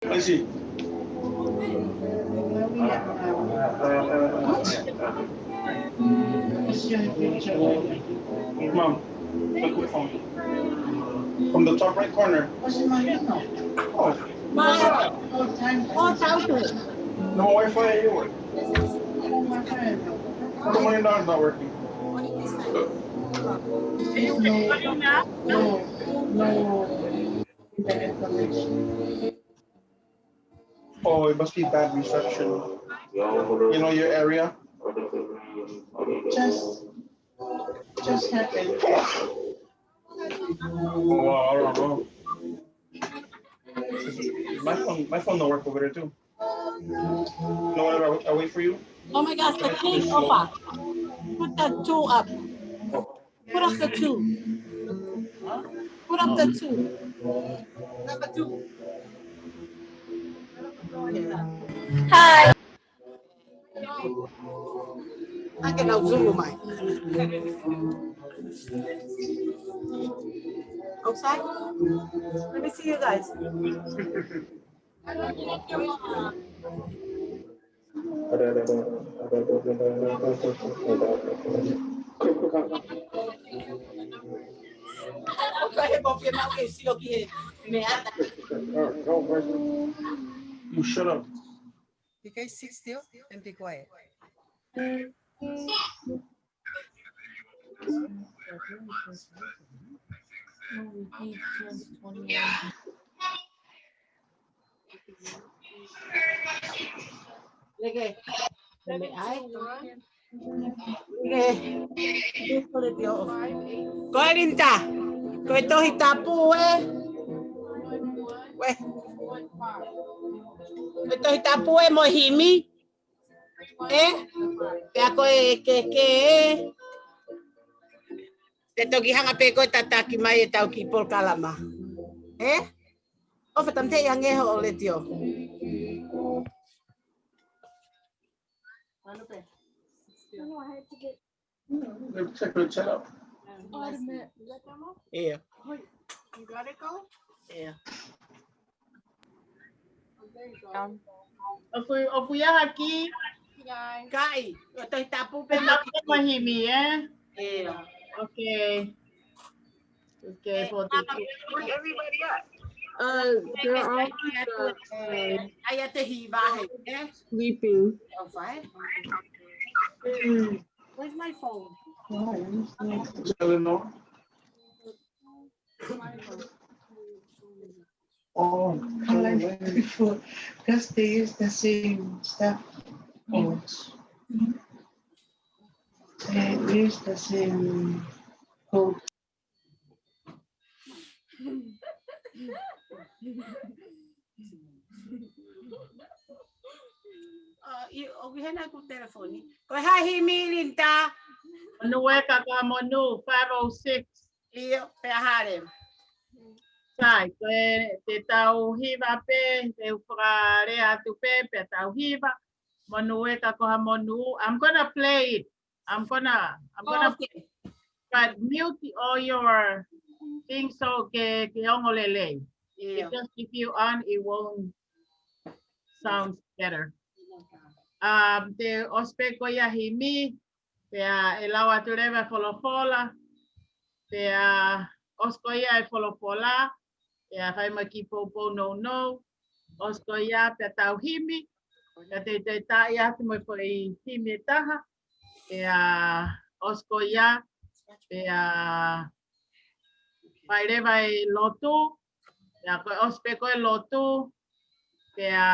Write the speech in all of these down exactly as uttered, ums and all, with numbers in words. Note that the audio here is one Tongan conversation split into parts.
I see. Mom, look at the phone. From the top right corner. Oh. No Wi-Fi at your work. How come my dog's not working? No, no, no. Oh, it must be bad reception. You know your area? Just, just happened. Oh, wow, I don't know. My phone, my phone don't work over there too. No, I, I wait for you. Oh my gosh, the pink, Opa. Put that two up. Put up the two. Put up the two. Number two. Hi. I can now zoom my. Outside? Let me see you guys. You shut up. You guys sit still and be quiet. Lege. Lege ai. Lege. Ko e Linda. Ko e Tohi Tapu ē. Uē. Ko e Tohi Tapu ē mo e himi. Ē? Pea ko e kēkē ē. Te toki hanga pē koe tataki mai ʻetau kiʻi polokalama. Ē? ʻOfa, tamateʻi, hangē hoʻo letiō. Check it out. ʻIo. You gotta go? ʻIo. Um, ʻoku, ʻoku ʻi ai ha kiʻi? Kai, ʻo Tohi Tapu pē mo e himi, ē? ʻIo. Okay. Okay, for the, uh, they're all, uh, ʻai ʻa e hiva hē, ē? Sleeping. Oh, fine. Where's my phone? Eleanor. Oh, I like before, because they use the same stuff. Oh. They use the same code. ʻO, ʻi, ʻoku ʻi hena ʻeku telefoni. Ko e hā e himi, Linda? Monū ē ka ko ha monū, five oh six. ʻIo, pea hale. Sai, ko e te tau hiva pē, te u fakalea atu pē, pea tau hiva. Monū ē ka ko ha monū. I'm gonna play it. I'm gonna, I'm gonna, oh, okay. But mute all your things so ke, ke ongo lelei. Yeah. Because if you on, it won't sound better. Um, te ʻosi pē ko ia himi, pea ʻe lau atu leva e folofola, pea ʻosi ko ia e folofola, pea fai mai kiʻi poupou nounou, ʻosi ko ia pea tau himi, pea te, te taaʻi atu mo e foʻi himi ʻe taha, pea ʻosi ko ia, pea fai leva e lotu, pea ko e ʻosi pē ko e lotu, pea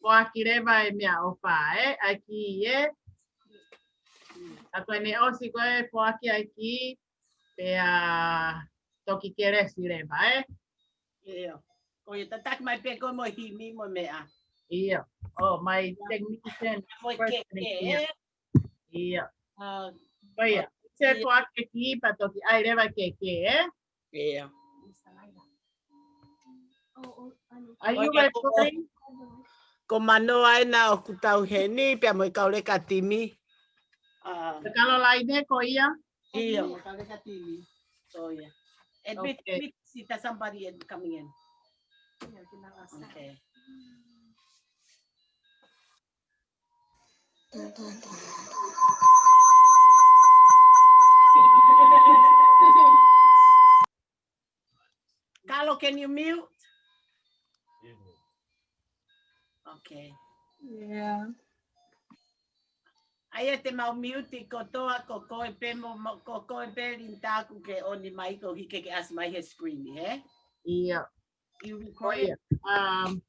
foaki leva e meʻaʻofa, ē, ʻa e kiʻi, ē. ʻA ko ʻene ʻosi ko e foaki ʻa e kiʻi, pea toki kelesi leva, ē. ʻIo. Ko ia tataki mai pē koe mo e himi mo e meʻa. ʻIo. Oh, my technician. Mo e person kēkē, is here. ʻIo. Uh, ko ia. Se foaki e kiʻi pea toki ʻai leva e kēkē, ē? ʻIo. Are you recording? Ko Manoa ena ʻoku tau heni, pea mo e kau leka timi. Ah. Ko Caroline ko ia? ʻIo. Kau leka timi. Oh, yeah. And bit, okay. Bit, see, there's somebody in, coming in. Yeah, okay. Carlo, can you mute? Okay. Yeah. ʻA ia te mau mute kotoa, ko koe pē mo, mo, ko koe pē Linda ʻoku ke ʻoni mai koeʻuhi ke ke ʻasi mai he screen, he? Yeah. You recorded? Yeah. Um,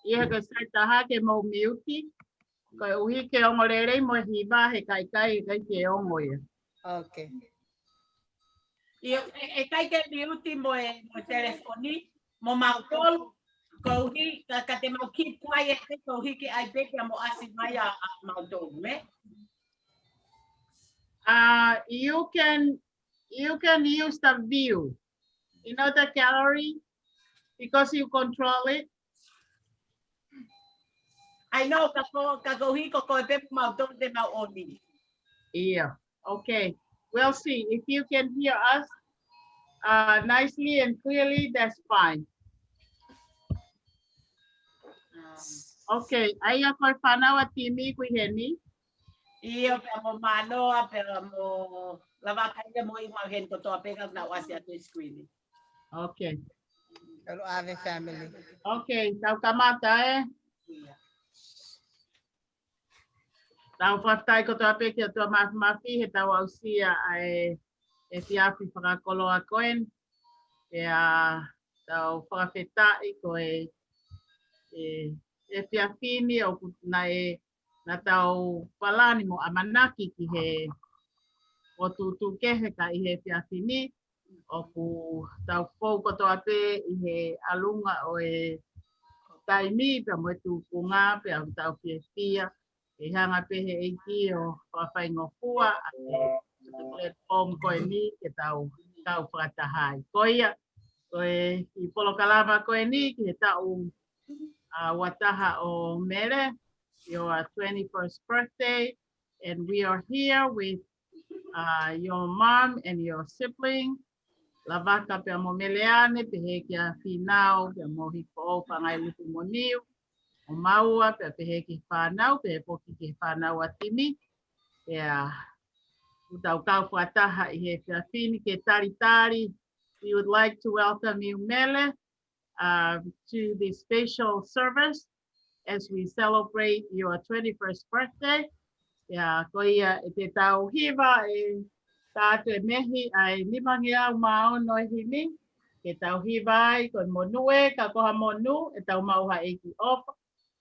ʻi he ke sai taha ke mau mute, koeʻuhi ke ongo lelei mo e hiva he ʻikai, ʻikai, ʻikai ke ongo ia. Okay. ʻIo, ʻe, ʻe ʻikai ke mute mo e, mo e telefoni, mo mautolu, koeʻuhi, ka, ka te mau keep quiet, koeʻuhi ke ʻai pē ke mau ʻasi mai ʻa, ʻa mautolu, me? Uh, you can, you can use the view, you know, the gallery, because you control it. I know, ka ko, ka koeʻuhi ko koe pē mo mautolu te mau ʻoni. Yeah, okay. We'll see. If you can hear us, uh, nicely and clearly, that's fine. Um, Okay, ʻa ia ko e fānau ʻa Timi ʻoku ʻi heni. ʻIo, pea mo Manoa, pea mo Lavaka, ʻa ia mo e mau heni kotoa pē ka nau ʻasi atu he screen. Okay. Kalo ʻave family. Okay, tau kamata, ē. ʻIo. Tau fakafetaʻi kotoa pē ki he ʻOtua Māfimafi heʻetau aʻusia ʻa e, e efiafi fakakoloa ko eni. Pea tau fakafetaʻi ko e, e, efiafi ni ʻoku naʻe, naʻa tau palani mo ʻamanaki ki he ʻoku tuʻutuʻu kehe ka ʻi he efiafi ni, ʻoku tau fou kotoa pē ʻi he ʻalunga ʻo e taimi pea mo e tūkunga pea ʻoku tau fiefia ʻe hanga pē he ʻEiki ʻo fakafaingofua ʻa e, ʻa e platform ko eni ke tau kau fakataha ai. Ko ia, ko e, ʻi he polokalama ko eni ki he taʻu, uh, ua taha ʻo Mele, your twenty-first birthday, and we are here with, uh, your mom and your sibling, Lavaka pea mo Meleane, pehē kia Finau, pea mo Hifo, Pangai, Luku mo Niu, ʻo maua, pea pehē ki he fānau, pehē foki ki he fānau ʻa Timi. Pea ʻoku tau kau fakataha ʻi he efiafi ni ke talitali. We would like to welcome you, Mele, um, to this special service as we celebrate your twenty-first birthday. Pea ko ia ʻe te tau hiva ʻe tā atu e mehi ʻa e nimangeau mā ono e himi, ke tau hiva ai ko e monū ē, ka ko ha monū ʻe tau maʻu ha ʻEiki ʻofa.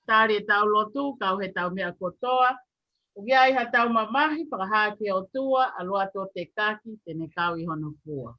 Tali ʻetau lotu, kau heʻetau meʻa kotoa. ʻOku ʻi ai haʻatau mamahi, fakahā ki he ʻOtua, ʻalu atu ʻo tekaki, te ne kau ʻi hono fua.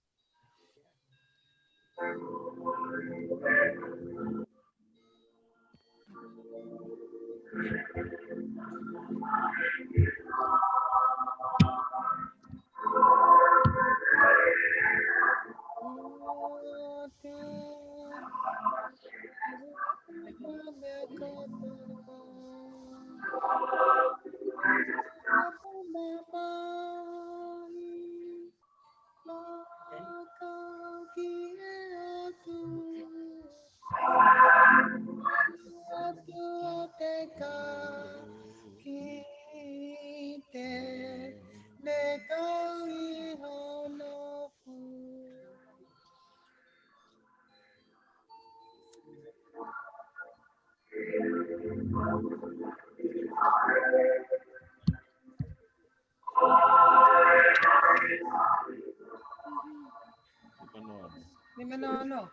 Nima noa noa.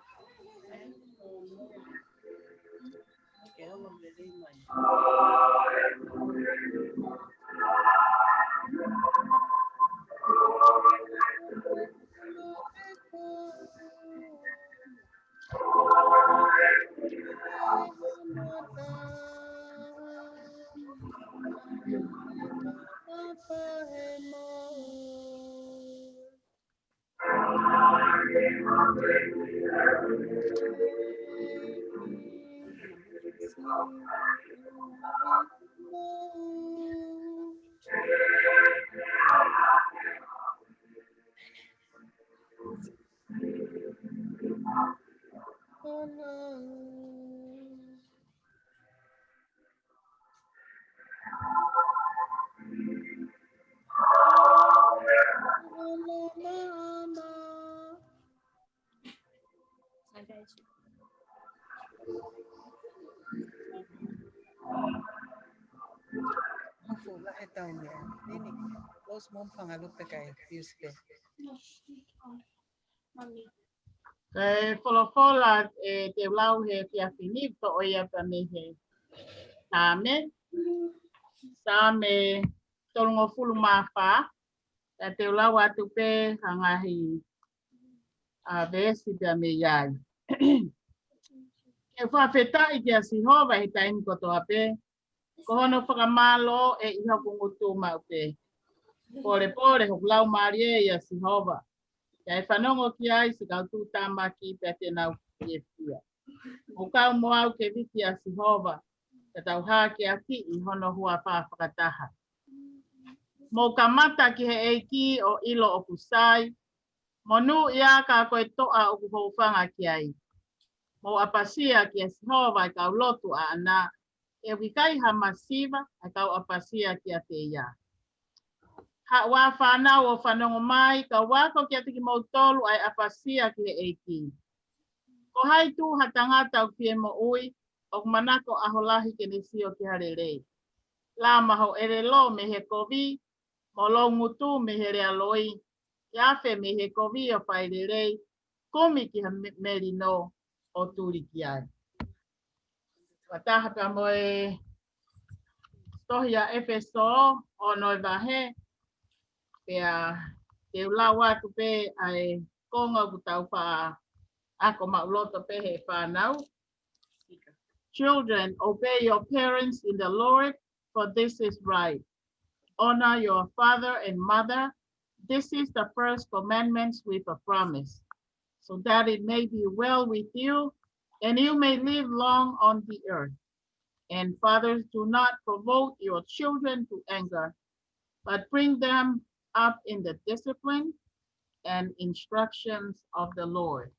Hopefully, la he tau ia. Nini, los mom pangalupe kai Tuesday. Mami. Ko e folofola ʻe te u lau he efiafi ni, toʻo ia pē mei he Saame. Saame tolungofulu mā fā. Ka te u lau atu pē ha ngaahi, ā, veesi pē mei ai. Ke u fakafetaʻi kia Sihova he taimi kotoa pē. Ko hono fakamālō ʻe ʻi hoku ngutu maʻu pē. Polepole hoku laumālie ʻia Sihova. Kae fanongo ki ai siʻi kau tuʻutāmaki pea te nau fiefia. Mou kau mo au ke viki ʻa Sihova. Ka tau hākeakiʻi hono huafa fakataha. Mou kamata ki he ʻEiki ʻo ʻilo ʻoku sai. Monūʻia ka ko e toʻa ʻoku hōfanga ki ai. Mou ʻapasia kia Sihova ʻa e kau lotu ʻaʻana. ʻE ʻikai ha masiva ʻa e kau ʻapasia kiate ia. Haʻu ā fānau ʻo fanongo mai, kau ako kiate kimoutolu ʻa e ʻapasia ki he ʻEiki. Ko hai tū ha tangata ʻoku fie moʻui, ʻoku manako ʻaho lahi ke ne sio ki ha lelei. Lama ho ʻelelo mei he kovi, mo lou ngutu mei he lea loi, ke afe mei he kovi ʻo fai lelei, kumi ki ha me-, melino ʻo tuli ki ai. Fakataha pea mo e tohi ʻa ʻEfesō, ono e vahe, pea te u lau atu pē ʻa e konga ʻoku tau faʻa ako maʻuloto pē he fānau. Children, obey your parents in the Lord, for this is right. Honor your father and mother. This is the first commandment with a promise, so that it may be well with you and you may live long on the earth. And fathers, do not provoke your children to anger, but bring them up in the discipline and instructions of the Lord.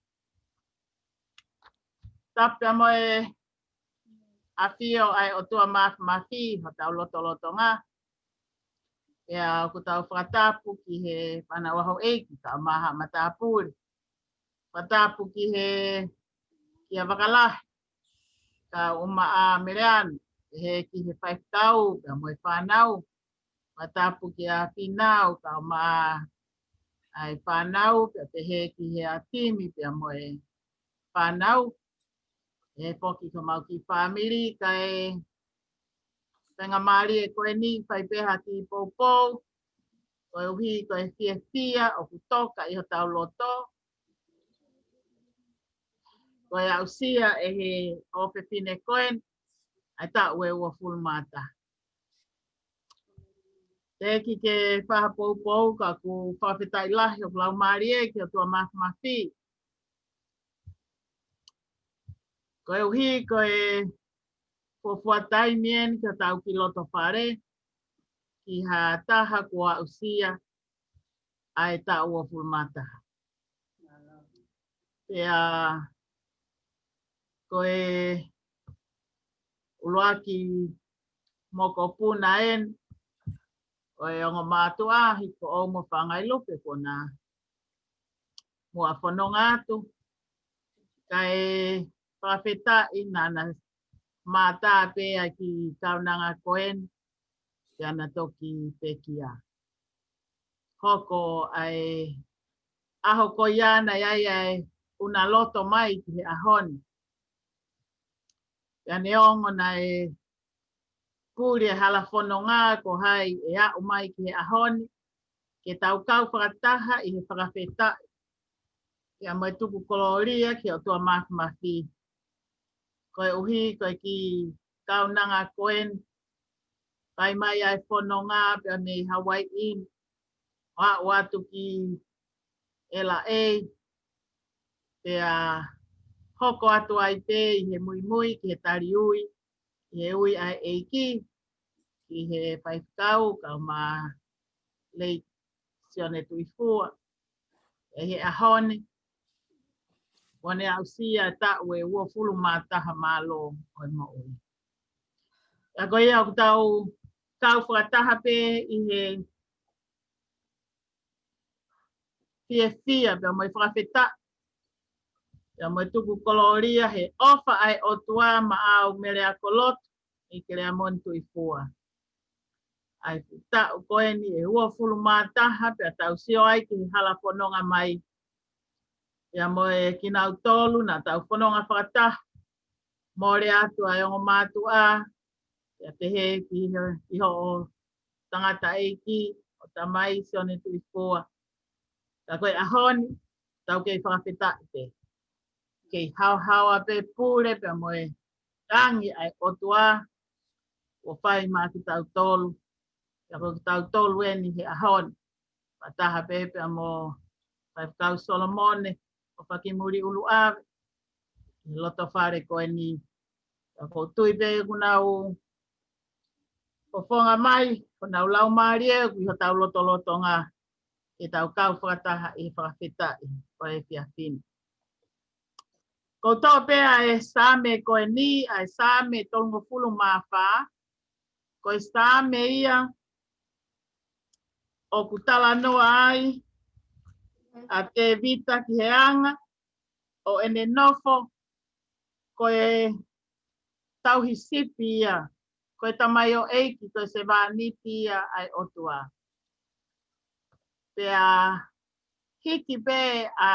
Tapu pea mo e ʻafio ʻa e ʻOtua Māfimafi ʻi hotau lotolotonga. Pea ʻoku tau fakatapu ki he fānau ʻaho ʻeiki, kau maha matāpule. Fakatapu ki he kia Vakalahi, kau maʻa Meleana, pehē ki he faifekau, pea mo e fānau. Fakatapu kia Finau, kau maʻa ʻa e fānau, pea pehē ki he ʻa Timi, pea mo e fānau. ʻE foki ko mau ki fāmili, kae faingamālie ko eni, fai pē ha kiʻi poupou, koeʻuhi ko e fiefia ʻoku toka ʻi hotau loto. Ko e aʻusia ʻe he ʻofefine ko eni, ʻa e taʻu ʻe uofulu mā taha. Teʻeki ke fai ha poupou ka ʻoku fakafetaʻi lahi hoku laumālie ki he ʻOtua Māfimafi. Koeʻuhi ko e fuofua taimi eni ki hotau kiʻi loto fale, ki ha taha kuo aʻusia ʻa e taʻu uofulu mā taha. Pea ko e ʻuluaki mokopuna eni ʻo e ongo mātuʻa, Hiko ʻo mo Fangailupe, kuo na muʻa fononga atu. Kae fakafetaʻi naʻa na mātā pē ʻa e kiʻi kaunanga ko eni, pea na toki pekia. Hoko ʻa e ʻaho ko ia naʻe ʻi ai ʻa e ʻuna loto mai ki he ʻaho ni. Pea neongo naʻe puli e hala fononga ko hai ʻe aʻu mai ki he ʻaho ni, ke tau kau fakataha ʻi he fakafetaʻi, pea mo e tuku kolōlia ki he ʻOtua Māfimafi. Koeʻuhi ko e kiʻi kaunanga ko eni, fai mai ʻa e fononga pea mei Hawaiʻi, ʻo aʻu atu ki L A, pea hoko atu ai pē ʻi he muimui ki he tali ui, ʻi he ui ʻa e ʻEiki ki he faifekau, kau maʻa Lady Sione Tuʻifua, ʻi he ʻaho ni, kuo ne aʻusia e taʻu ʻe uofulu mā taha mālō ʻo e moʻui. Ka ko ia ʻoku tau kau fakataha pē ʻi he fiefia pea mo e fakafetaʻi Pea mo e tuku kolōlia he ʻofa ʻa e ʻOtua maʻau Meleakolotu ʻi Keleamoni Tuʻifua. ʻA e fuʻu taʻu ko eni ʻe uofulu mā taha pea tau sio ai ki he hala fononga mai. Pea mo e kinautolu naʻa tau fononga fakataha. Mole atu ʻa e ongo mātuʻa, pea pehē ki he, ki hoʻo tangataʻeiki, ʻo tamai Sione Tuʻifua. Ka ko e ʻaho ni, tau kei fakafetaʻi pē. Kei haohaoa pē pule pea mo e tangi ʻa e ʻOtua, ʻo fai maʻa kitautolu. Pea ko kitautolu eni he ʻaho ni. Fakataha pē pea mo Faifekau Solomone, ʻo Fakimuli ʻUluʻave. ʻI he loto fale ko eni. Pea ʻoku ou tui pē kuo nau fofonga mai, kuo nau laumālie, ʻoku ʻi hotau lotolotonga, ke tau kau fakataha ʻi he fakafetaʻi, ʻo e efiafi ni. ʻOku ou toʻo pē ʻa e Saame ko eni, ʻa e Saame tolungofulu mā fā, ko e Saame ia, ʻoku talanoa ai, ʻa Tēvita ki he anga, ʻo ʻene nofo, ko e tauhi sipi ia, ko e tamaioʻeiki, ko e sevāniti ia ʻa e ʻOtua. Pea hiki pē ʻa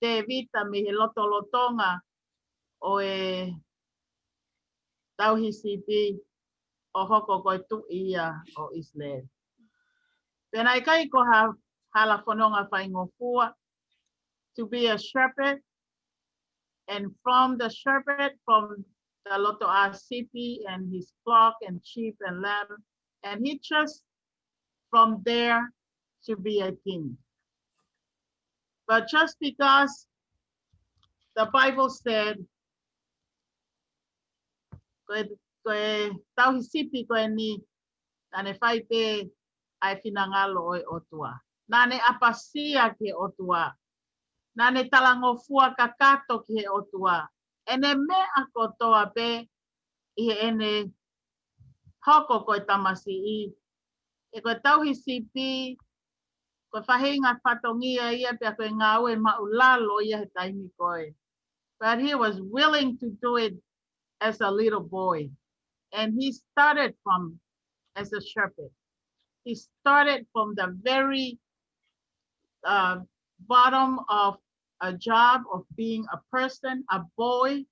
Tēvita mei he lotolotonga ʻo e tauhi sipi ʻo hoko ko e tuʻi ia ʻo ʻIsileli. Pea naʻe ʻikai ko ha hala fononga faingofua, to be a shepherd, and from the shepherd, from the loto ʻa sipi and his flock and sheep and lamb, and he just from there to be a king. But just because the Bible said, ko e, ko e tauhi sipi ko eni, naʻa ne fai pē ʻa e finangalo ʻo e ʻOtua. Naʻa ne ʻapasia ki he ʻOtua. Naʻa ne talangofua kakato ki he ʻOtua. ʻEne meʻa kotoa pē ʻi heʻene hoko ko e tamasiʻi. ʻE ko e tauhi sipi, ko e faʻahinga fatongia ia pea ko e ngāue māʻulalo ia he taimi ko ē. But he was willing to do it as a little boy. And he started from as a shepherd. He started from the very uh, bottom of a job of being a person, a boy.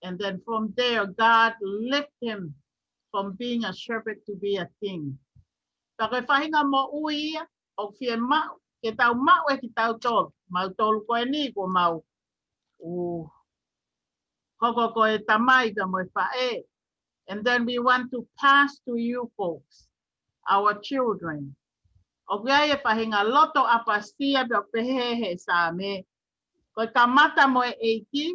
And then from there, God lifted him from being a shepherd to be a king. Pea ko e faʻahinga moʻui ia, ʻoku fiemaʻu ke tau maʻu ʻe kitautolu, mautolu ko eni kuo mau ʻū hoko ko e tamai pea mo e faʻē. And then we want to pass to you folks, our children. ʻOku ʻi ai e faʻahinga loto ʻapasia pea ʻoku pehē he Saame, ko e kamata mo e ʻEiki,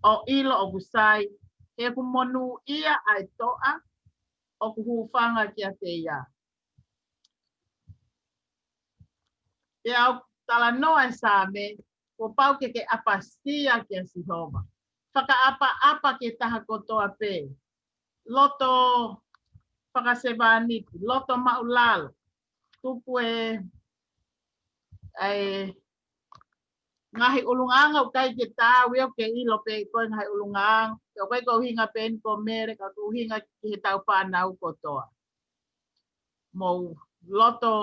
ʻo ʻilo ʻoku sai, he ʻoku monūʻia ʻa e toʻa ʻoku hūfanga kiate ia. Pea ʻoku talanoa e Saame, kuo pau ke ke ʻapasia kia Sihova. Fakaʻapaʻapa ki he taha kotoa pē. Loto fakasevāniti, loto māʻulalo. Tupu e, e ngaahi ʻulungaanga ʻoku ʻikai ke taau ia, ʻoku ke ʻilo pē ko e ngaahi ʻulungaanga. Pea ʻoku ʻikai ko e ʻuhinga pē eni ko Mele, ka ko e ʻuhinga ki heʻetau fānau kotoa. Mou loto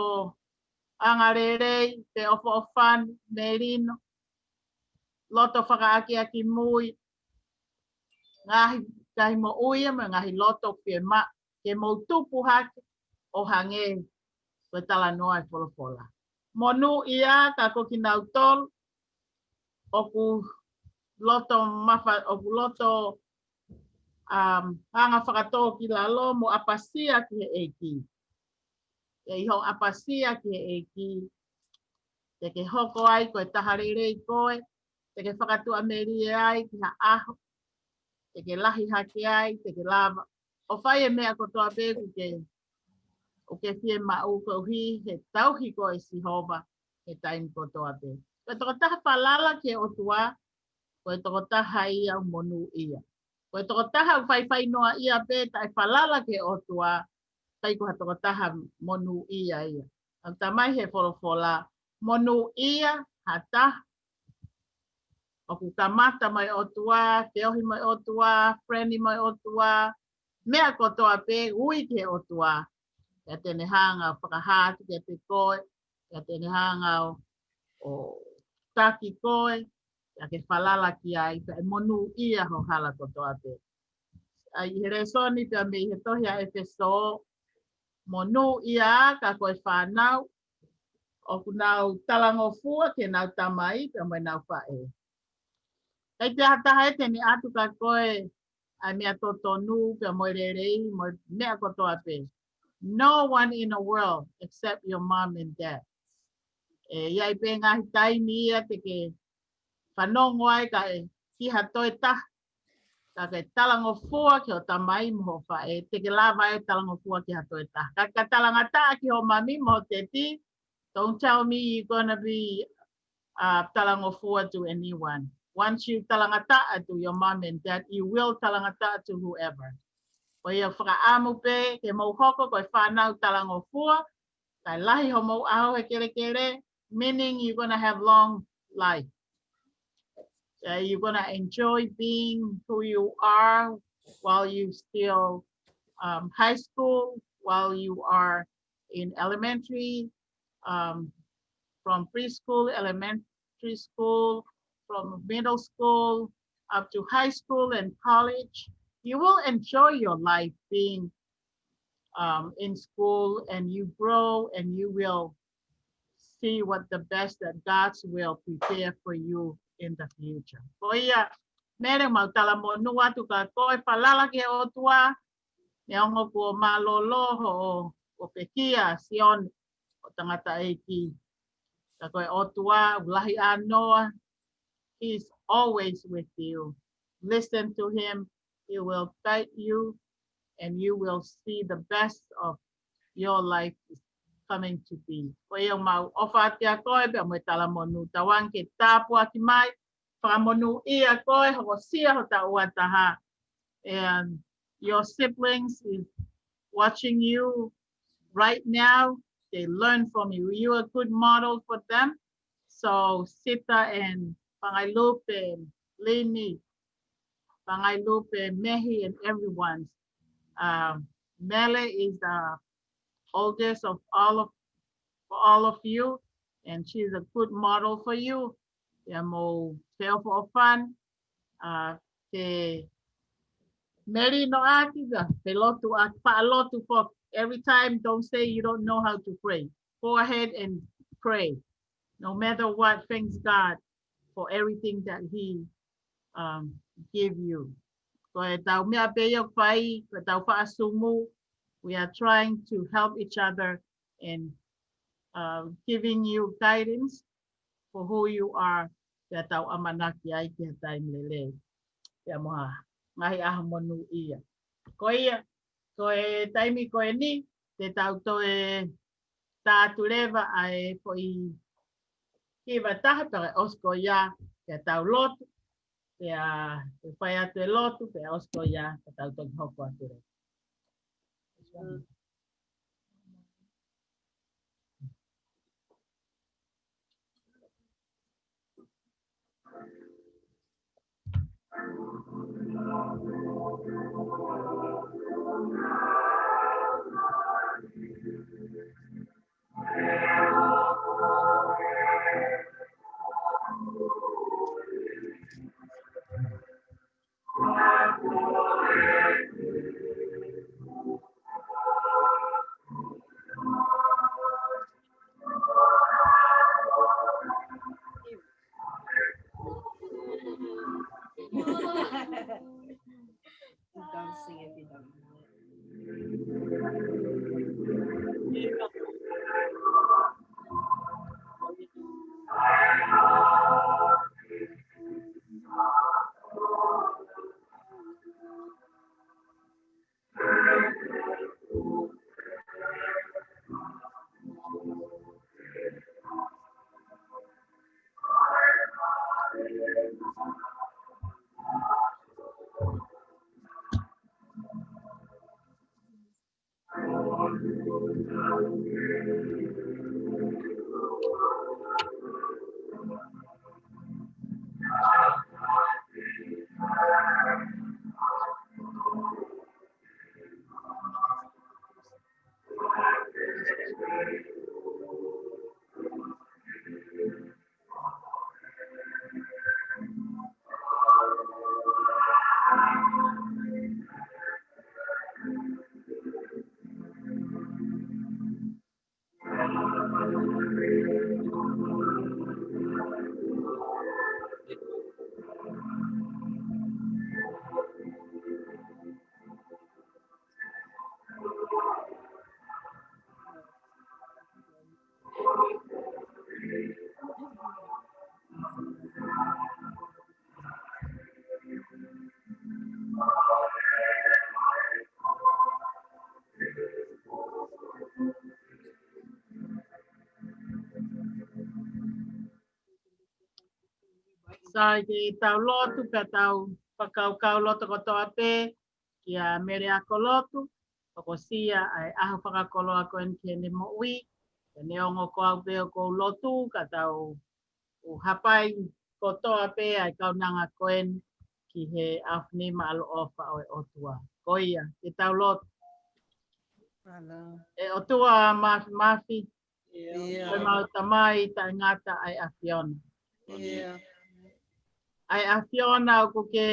angalelei, feʻofoʻofani, melino, loto fakaʻakiʻakimui, ngaahi, ngaahi moʻui mo e ngaahi loto fiemaʻu ke mou tupu hake ʻo hangē ko e talanoa e folofola. Monūʻia ka ko kinautolu ʻoku loto mafa, ʻoku loto, um, anga fakatōkilalo mo ʻapasia ki he ʻEiki. ʻE ʻi hoʻo ʻapasia ki he ʻEiki, te ke hoko ai ko e taha lelei koe, te ke fakatuʻamelie ai ki ha ʻaho, te ke lahi hake ai, te ke lava ʻo fai e meʻa kotoa pē ʻoku ke, ʻoku ke fiemaʻu koeʻuhi he tauhi koe ʻe Sihova he taimi kotoa pē. Ko e tokotaha falala ki he ʻOtua, ko e tokotaha ia ʻoku monūʻia. Ko e tokotaha ʻoku faifai noaʻia pē taʻe falala ki he ʻOtua, ʻikai ko ha tokotaha monūʻia ia. ʻOku talamai he folofola, monūʻia ha taha. ʻOku kamata mo e ʻOtua, feohi mo e ʻOtua, friendly mo e ʻOtua, meʻa kotoa pē, ui ki he ʻOtua. Pea te ne hanga ʻo fakahā atu kiate koe, pea te ne hanga ʻo, ʻo taki koe, pea ke falala ki ai, pea ʻe monūʻia ho hala kotoa pē. ʻA ia ʻi he lēsoni pea mei he tohi ʻa ʻEfesō, monūʻia ā ka ko e fānau, ʻoku nau talangofua ki heʻenau tamai, pea mo ʻenau faʻē. ʻIkai toe ha taha ʻe te ne ʻatu kia koe ʻa e meʻa totonu, pea mo e lelei, mo e meʻa kotoa pē. No one in the world except your mom and dad. ʻE, ʻi ai pē ngaahi taimi ia te ke fanongo ai kae ʻikai ha toe taha. Ka ke talangofua ki ho tamai mo ho faʻē, te ke lava ʻe talangofua ki ha toe taha. Ka ke talangataʻa ki ho mami mo ho teti, don't tell me you're gonna be, uh, talangofua to anyone. Once you talangataʻa to your mom and dad, you will talangataʻa to whoever. Ko ia fakaʻamu pē ke mou hoko ko e fānau talangofua, kae lahi homou ʻaho he kelekele, meaning you're gonna have long life. Uh, you're gonna enjoy being who you are while you still, um, high school, while you are in elementary, um, from preschool, elementary school, from middle school, up to high school and college. You will enjoy your life being, um, in school, and you grow and you will see what the best that God's will prepare for you in the future. Ko ia, Mele, mau talamonū atu kia koe, falala ki he ʻOtua, neongo kuo mālōlō hoʻo, hoʻo pekia, Sione, ʻo tangataʻeiki. Ka ko e ʻOtua, ʻoku lahi ʻānoa, He's always with you. Listen to him. He will guide you, and you will see the best of your life is coming to be. Ko ia mau ʻofa atu kia koe, pea mo e talamonū, tauange ke tāpuaki mai, fakamonūʻia koe, hokosia ho taʻu ua taha. And your siblings is watching you right now. They learn from you. You're a good model for them. So Sita and Pangailupe, Lini, Pangailupe, Mehi, and everyone. Um, Mele is the oldest of all of, for all of you, and she's a good model for you. Pea mo Teofo Ofan, uh, ke melino ʻaki, pea ke lotu ʻaki, faʻa lotu foki. Every time, don't say you don't know how to pray. Go ahead and pray. No matter what, thanks God for everything that he, um, give you. Ko e tau meʻa pē ia ʻoku fai, ko e tau faʻa sumu, we are trying to help each other and, uh, giving you guidance for who you are, pea tau ʻamanaki ai ki ha taimi lelei, pea mo ha ngaahi ʻaho monūʻia. Ko ia, ko e taimi ko eni, te tau toe tā atu leva ʻa e foʻi hiva ʻe taha, pea ʻosi ko ia, pea tau lotu, pea, pea fai atu e lotu, pea ʻosi ko ia, pea tau toki hoko atu leva. Don't sing if you don't know it. Ai ke tau lotu, pea tau fakakaukau loto kotoa pē kia Mele Akolotu, ʻoku ʻosi ʻa e ʻaho fakakoloa ko eni ki heʻene moʻui, ʻene ongo ko au pē ʻoku ou lotu, ka tau ʻu hapai kotoa pē ʻa e kaunanga ko eni ki he ʻaho ni maʻalo ʻofa ʻo e ʻOtua. Ko ia, ke tau lotu. ʻE ʻOtua Mafimafi, ko e mau Tamai taʻengata ʻa e ʻAfiona. ʻA e ʻAfiona ʻoku ke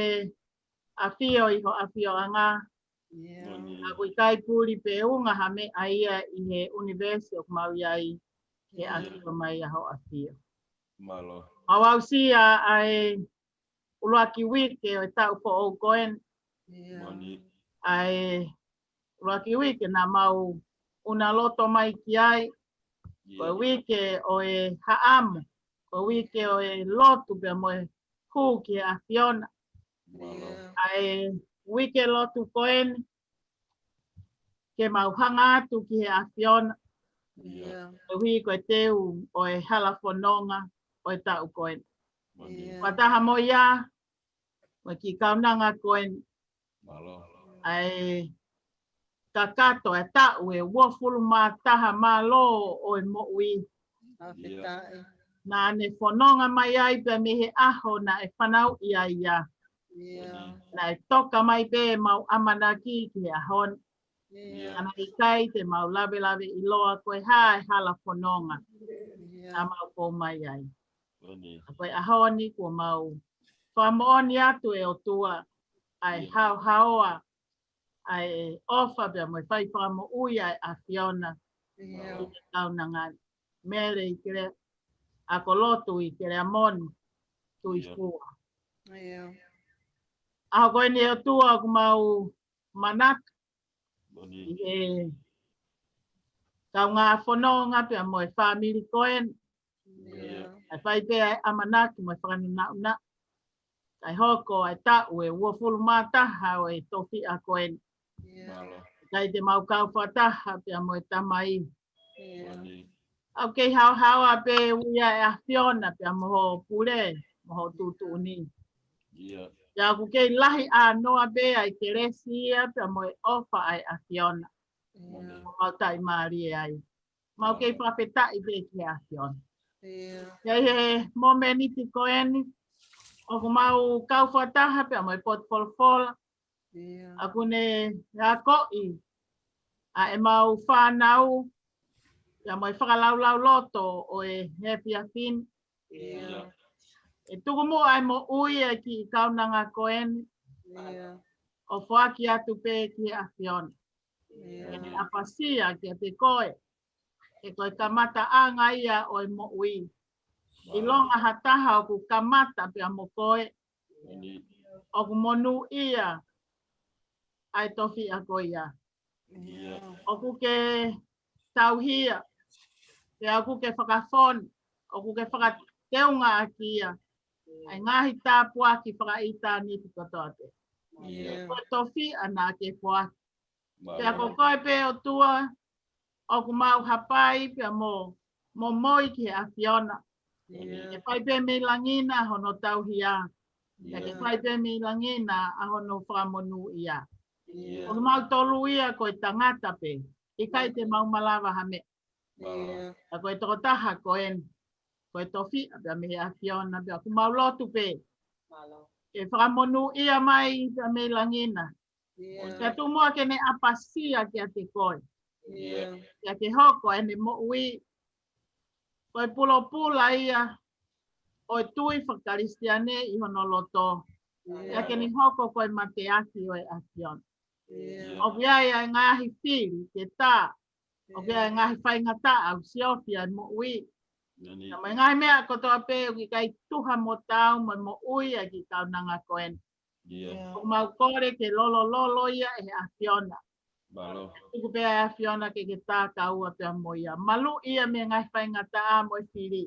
ʻafio ʻi ho ʻafioʻanga. ʻOku ʻikai puli pe unga ha meʻa ia ʻi he ʻunivēsi ʻoku mau ʻi ai, ke ʻafio mai ʻa ho ʻAfio. Mau aʻusia ʻa e ʻuluaki uike ʻo e taʻu foʻou ko eni. ʻA e ʻuluaki uike naʻa mau ʻuna loto mai ki ai, ko e uike ʻo e haʻamo, ko e uike ʻo e lotu pea mo e hū ki he ʻAfiona. ʻA e uike lotu ko eni, ke mau hanga atu ki he ʻAfiona. Koeʻuhi ko e teu ʻo e hala fononga ʻo e taʻu ko eni. Fakataha mo ia, mo e kiʻi kaunanga ko eni. ʻA e kakato ʻa e taʻu ʻe uofulu mā taha mālō ʻo e moʻui. Naʻa ne fononga mai ai pea mei he ʻaho naʻe fanauʻi ai ia. Naʻe toka mai pē ʻemau ʻamanaki ki he ʻaho ni. Naʻe ʻikai te mau lavelave ʻiloa ko e hā e hala fononga naʻa mau pou mai ai. Ka ko e ʻaho ni kuo mau fakamoʻoni atu ʻe ʻOtua ʻa e haohaoa, ʻa e ʻofa pea mo e fai fakamoʻui ʻa e ʻAfiona. ʻI he kaunanga ni, Mele ʻi Kele, Akolotu ʻi Keleamoni, Tuʻifua. ʻAho ko eni ʻe ʻOtua ʻoku mau manatu ʻi he kaungā fononga pea mo e fāmili ko eni. ʻA e fai pē ʻa e ʻamanaki mo e fakananaʻunaʻu. Kae hoko ʻa e taʻu ʻe uofulu mā taha ʻo e tofiʻa ko eni. ʻIkai te mau kau fakataha pea mo e Tamai. ʻOku kei haohaoa pē ui ʻa e ʻAfiona pea mo ho pule, mo ho tuʻutuʻuni. Pea ʻoku kei lahi ʻānoa pē ʻa e kelesi ia pea mo e ʻofa ʻa e ʻAfiona. ʻOku mau taʻimālie ai. Mau kei fakafetaʻi pē ki he ʻAfiona. Pea ʻi he momeniti ko eni, ʻoku mau kau fakataha pea mo e potu folofola. ʻOku ne akoʻi ʻa ʻemau fānau, pea mo e fakalaulauloto ʻo e efiafi ni. ʻE tuku muʻa ʻa e moʻui ʻa e kiʻi kaunanga ko eni. ʻO foaki atu pē ki he ʻAfiona. ʻE ne ʻapasia kiate koe. ʻE ko e kamataʻanga ia ʻo e moʻui. ʻIlonga ha taha ʻoku kamata pea mo koe, ʻoku monūʻia ʻa e tofiʻa ko ia. ʻOku ke tauhi ia, pea ʻoku ke fakafonu, ʻoku ke fakateungaʻaki ia ʻa e ngaahi tāpuaki fakaʻitāniti kotoa pē. Ko e tofiʻa naʻa ke foaki. Pea ko koe pē ʻOtua, ʻoku mau hapai pea mo momoi ki he ʻAfiona. Ke fai pē mei langi na hono tauhi ia. Pea ke fai pē mei langi na ʻa hono fakamonūʻia. ʻOku mau tolu ia ko e tangata pē. ʻIkai te mau malava ha meʻa. Ka ko e tokotaha ko eni. Ko e tofiʻa pea mei he ʻAfiona pea ʻoku mau lotu pē. Ke fakamonūʻia mai pea mei langi na. Pea tuku muʻa ke ne ʻapasia kiate koe. Pea ke hoko ʻene moʻui ko e pulopula ia ʻo e tui fakakalisitiane ʻi hono loto. Pea ke ne hoko ko e mateaki ʻo e ʻAfiona. ʻOku ʻi ai ʻa e ngaahi fili ke tā. ʻOku ʻi ai ʻa e ngaahi faingataʻa ʻoku siofi ʻa e moʻui. Pea mo e ngaahi meʻa kotoa pē ʻoku ʻikai tuha mo tau mo e moʻui ʻa e kiʻi kaunanga ko eni. ʻOku mau kole ke lolololo ia ʻe he ʻAfiona. Tuku pē ʻa e ʻAfiona ke ke tā kaua pea mo ia. Maluʻi ia mei he ngaahi faingataʻa mo e fili.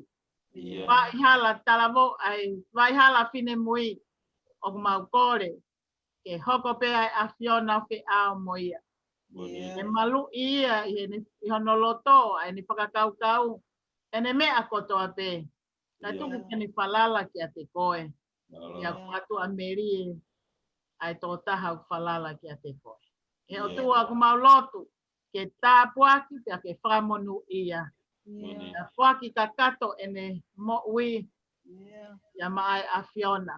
Vaʻihala talavou ʻa e vaʻihala finemui. ʻOku mau kole ke hoko pē ʻa e ʻAfiona ʻo feʻao mo ia. Ke maluʻi ia ʻi heʻene, ʻi hono loto, ʻa ʻene fakakaukau, ʻene meʻa kotoa pē. Kae tuku ke ne falala kiate koe. ʻIa, ko e ʻOtua melie, ʻa e tokotaha ʻoku falala kiate koe. ʻE ʻOtua, ʻoku mau lotu ke tāpuaki pea ke fakamonūʻia. Pea foaki kakato ʻene moʻui ʻia maʻa e ʻAfiona.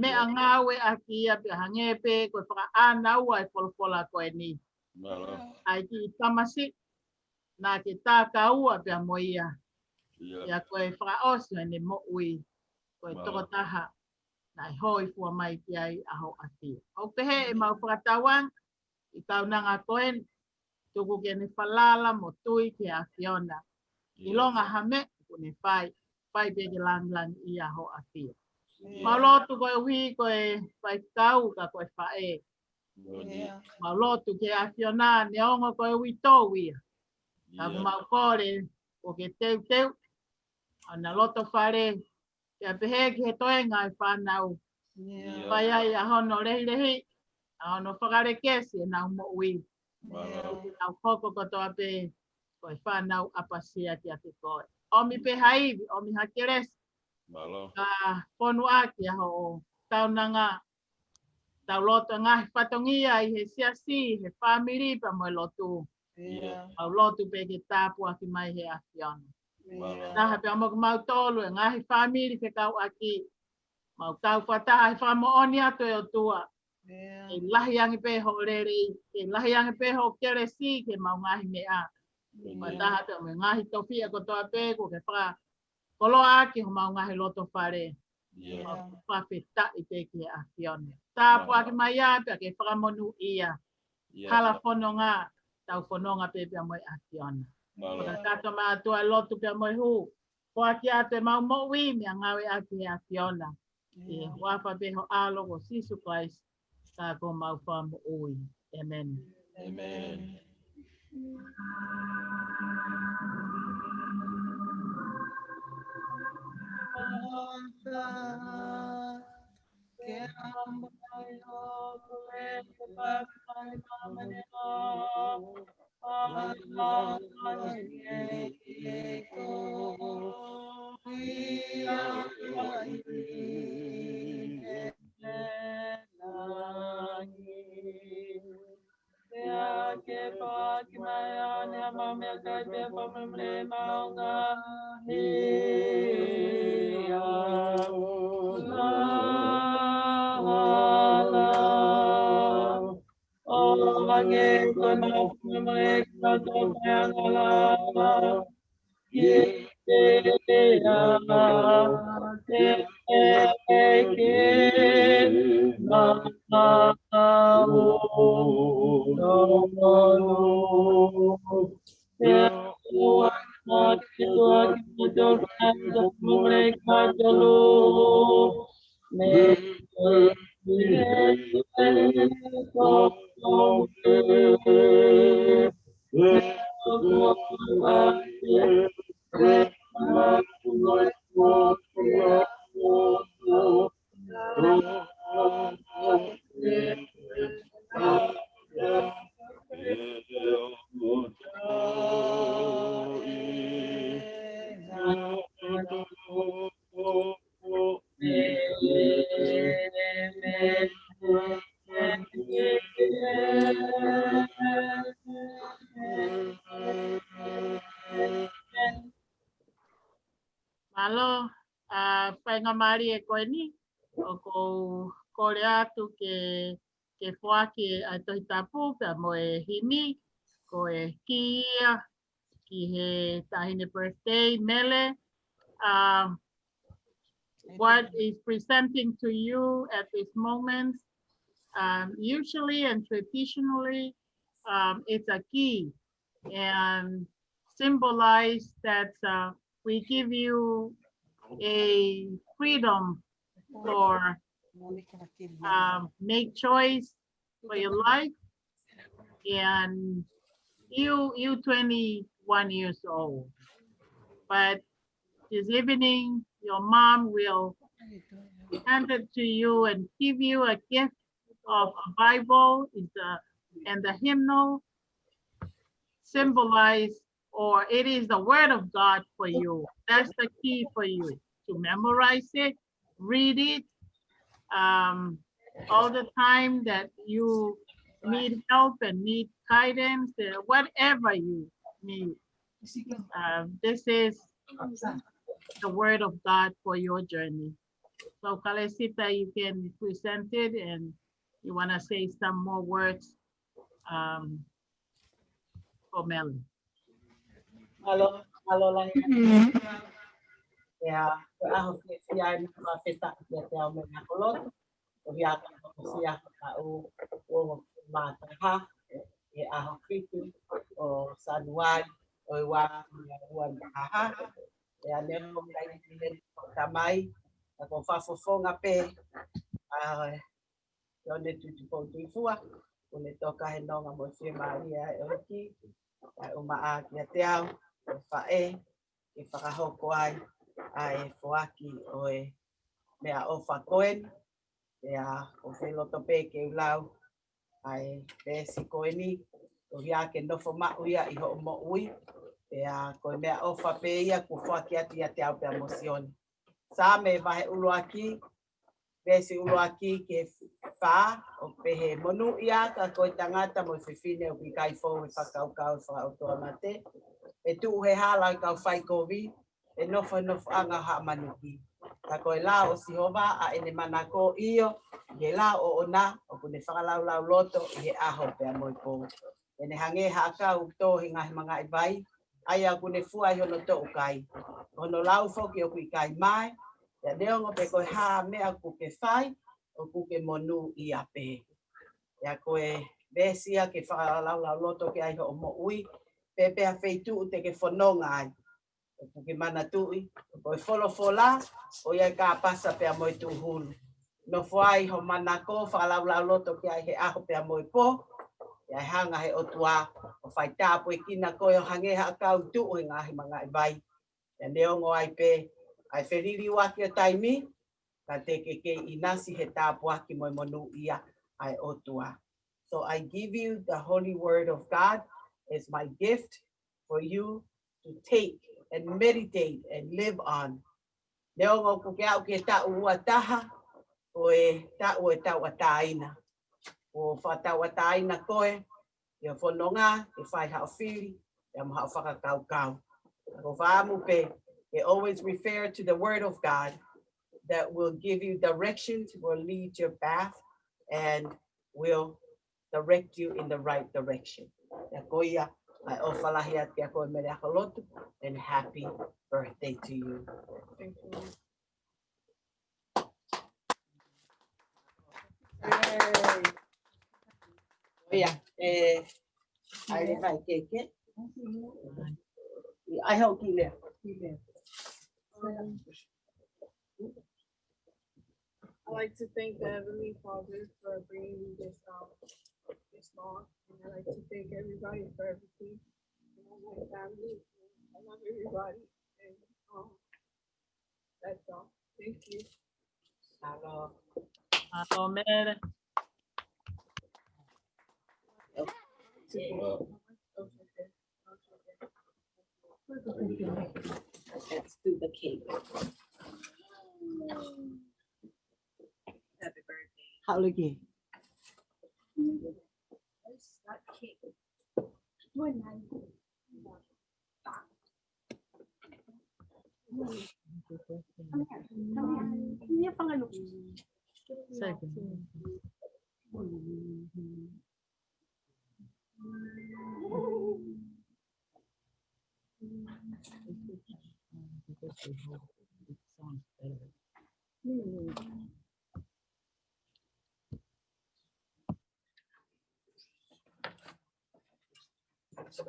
Meʻangāueʻaki ia pea hangē pē ko e fakaʻānaua e folofola ko eni. ʻA e kiʻi tamasiʻi naʻa ke takaua pea mo ia. ʻIa, ko e fakaʻosi ʻene moʻui, ko e tokotaha naʻe hōifua mai ki ai ʻa ho ʻAfio. ʻOku pehē ʻemau fakatauange ʻi he kaunanga ko eni, tuku ke ne falala mo tui ki he ʻAfiona. ʻIlonga ha meʻa ʻoku ne fai, fai pē ke langilangiʻia ho ʻAfio. Mau lotu koeʻuhi ko e faifekau ka ko e faʻē. Mau lotu ki he ʻAfiona neongo ko e uitou ia. Ka ʻoku mau kole ʻoku ke teuteu ʻa hona lotofale, pea pehē ki he toenga e fānau. Fai ai ʻa hono lehilehi, ʻa hono fakalekesi ʻenau moʻui. Ke nau hoko kotoa pē ko e fānau ʻapasia kiate koe. ʻOmi pē ha ivi, ʻomi ha kelesi. Ka fonu ʻaki ʻa hoʻo kaunanga, tau lotu ngaahi fatongia ʻi he siasi, he fāmili pea mo e lotu. Mau lotu pē ke tāpuaki mai he ʻAfiona. Taha pea mo kimautolu e ngaahi fāmili fekauʻaki. Mau kau fakataha he fakamoʻoni atu e ʻOtua. Ke lahi ange pē hoʻo lelei, ke lahi ange pē hoʻo kelesi ki heʻemau ngaahi meʻa. Fakataha pea mo e ngaahi tofiʻa kotoa pē kuo ke fakakoloaʻaki homau ngaahi lotofale. Mau fakafetaʻi pē ki he ʻAfiona. Tāpuaki mai ia pea ke fakamonūʻia. Hala fononga, tau fononga pē pea mo e ʻAfiona. Kakato mai atu ʻa e lotu pea mo e hū. Foaki atu ʻemau moʻui meʻangāueʻaki he ʻAfiona. ʻI he huafa pē ho ʻAlo ko Sīsū Kalaisi, ka ko homau Fakamoʻui. ʻĒmeni. Mālō, ʻa, faingamālie ko eni, ʻoku ou kole atu ke, ke foaki ʻa e Tohi Tapu pea mo e himi, ko e kī ia ki he taʻahine birthday, Mele. Uh, what is presenting to you at this moment, um, usually and traditionally, um, it's a kī and symbolize that, uh, we give you a freedom for, um, make choice for your life. And you, you twenty-one years old. But this evening, your mom will hand it to you and give you a gift of a Bible is the, and the hymnal symbolize, or it is the word of God for you. That's the kī for you, to memorize it, read it, um, all the time that you need help and need guidance, uh, whatever you need. Uh, this is the word of God for your journey. So, Kalesita, you can present it, and you wanna say some more words, um, for Mele. Mālō, mālō lahi. Mm-hmm. ʻIa, ko e ʻaho fiefia eni, fakafetaʻi kiate au Meʻakolota. ʻOku ou ʻi ai ʻa e fakaʻosi ʻa e ongo kuo mā taha ʻi he ʻaho fitu ʻo Sānuali ʻo e ua noa ua noa taha. ʻIa, neongo ʻa e ʻi he tamai, ka ʻoku ou fakafofonga pē ʻa Sione Tuʻitupou Tuʻifua, ʻoku ne toka he nonga mo e fiemālie ʻa e ʻEiki, ʻa e ʻumaʻā kiate au, ʻo e faʻē, ke fakahoko ai ʻa e foaki ʻo e meʻaʻofa ko eni. ʻIa, ʻoku ou fie loto pē ke u lau ʻa e veesi ko eni, koeʻuhi ke nofo maʻu ia ʻi hoʻo moʻui. ʻIa, ko e meʻaʻofa pē ia kuo foaki atu ʻiate au pea mo Sione. Saame vahe ʻuluaki, veesi ʻuluaki ki he fā, ʻoku pehē: Monūʻia ā ka ko e tangata mo e fefine ʻoku ʻikai fou he fakakaukau ʻo e fakaʻotuamate, ʻe tuʻu he hala ʻo e kau faikovi, ʻe nofo he nofoʻanga ʻo haʻa manuki. Ka ko e lao ʻo Sihova ʻa ʻene manako, ʻio, ʻi he lao ʻoʻona ʻoku ne fakalaulauloto ʻi he ʻaho pea mo e pō. ʻE ne hangē ha ʻakau ʻoku tō he ngaahi mangaʻi vai, ʻa ia ʻoku ne fua ʻi hono toʻu kai. Ko hono lau foki ʻoku ʻikai mae, ʻia neongo pe ko e hā e meʻa ʻoku ke fai, ʻoku ke monūʻia pē. ʻIa, ko e veesi ia ke fakalaulauloto ki ai hoʻo moʻui, pe pe ha feituʻu te ke fononga ai. ʻOku ke manatuʻi, ko e folofola, ʻoku ʻi ai e kāpasa pea mo e tūhulu. Nofo ai hoʻo manako, fakalaulauloto ki ai he ʻaho pea mo e pō, ʻe hanga ʻe he ʻOtua ʻo fai tāpuekina koe ʻo hangē ha ʻakau ʻoku tuʻu he ngaahi mangaʻi vai. ʻIa neongo ai pē ʻa e feliliuaki ʻo taimi, ka te ke kei ʻinasi he tāpuaki mo e monūʻia ʻa e ʻOtua. So I give you the holy word of God as my gift for you to take and meditate and live on. Neongo ʻoku ke aʻu ki he taʻu ua taha, ko e taʻu ʻo e tauʻatāina. ʻO fakatauʻatāina koe, ʻi he fononga, ke fai haʻo fili, pea mo haʻo fakakaukau. Ko e fakaʻamu pē, they always refer to the word of God that will give you directions, will lead your path, and will direct you in the right direction. ʻIa ko ia, ʻa e ʻofa lahi atu kiate koe Mele Akolotu, and happy birthday to you. Thank you. ʻIa, ʻe, ʻai le vai ke ke. ʻAi hoʻo kiʻi lea. I'd like to thank the Heavenly Father for bringing me this, um, this long. And I'd like to thank everybody for everything. You know, my family, I love everybody. And, um, that's all. Thank you. Hello. Hello, Mele. Let's do the cake. Happy birthday. Haʻu leva ki hē. It's not cake. Come here. Come here. Come here, Fanga Luki. Second.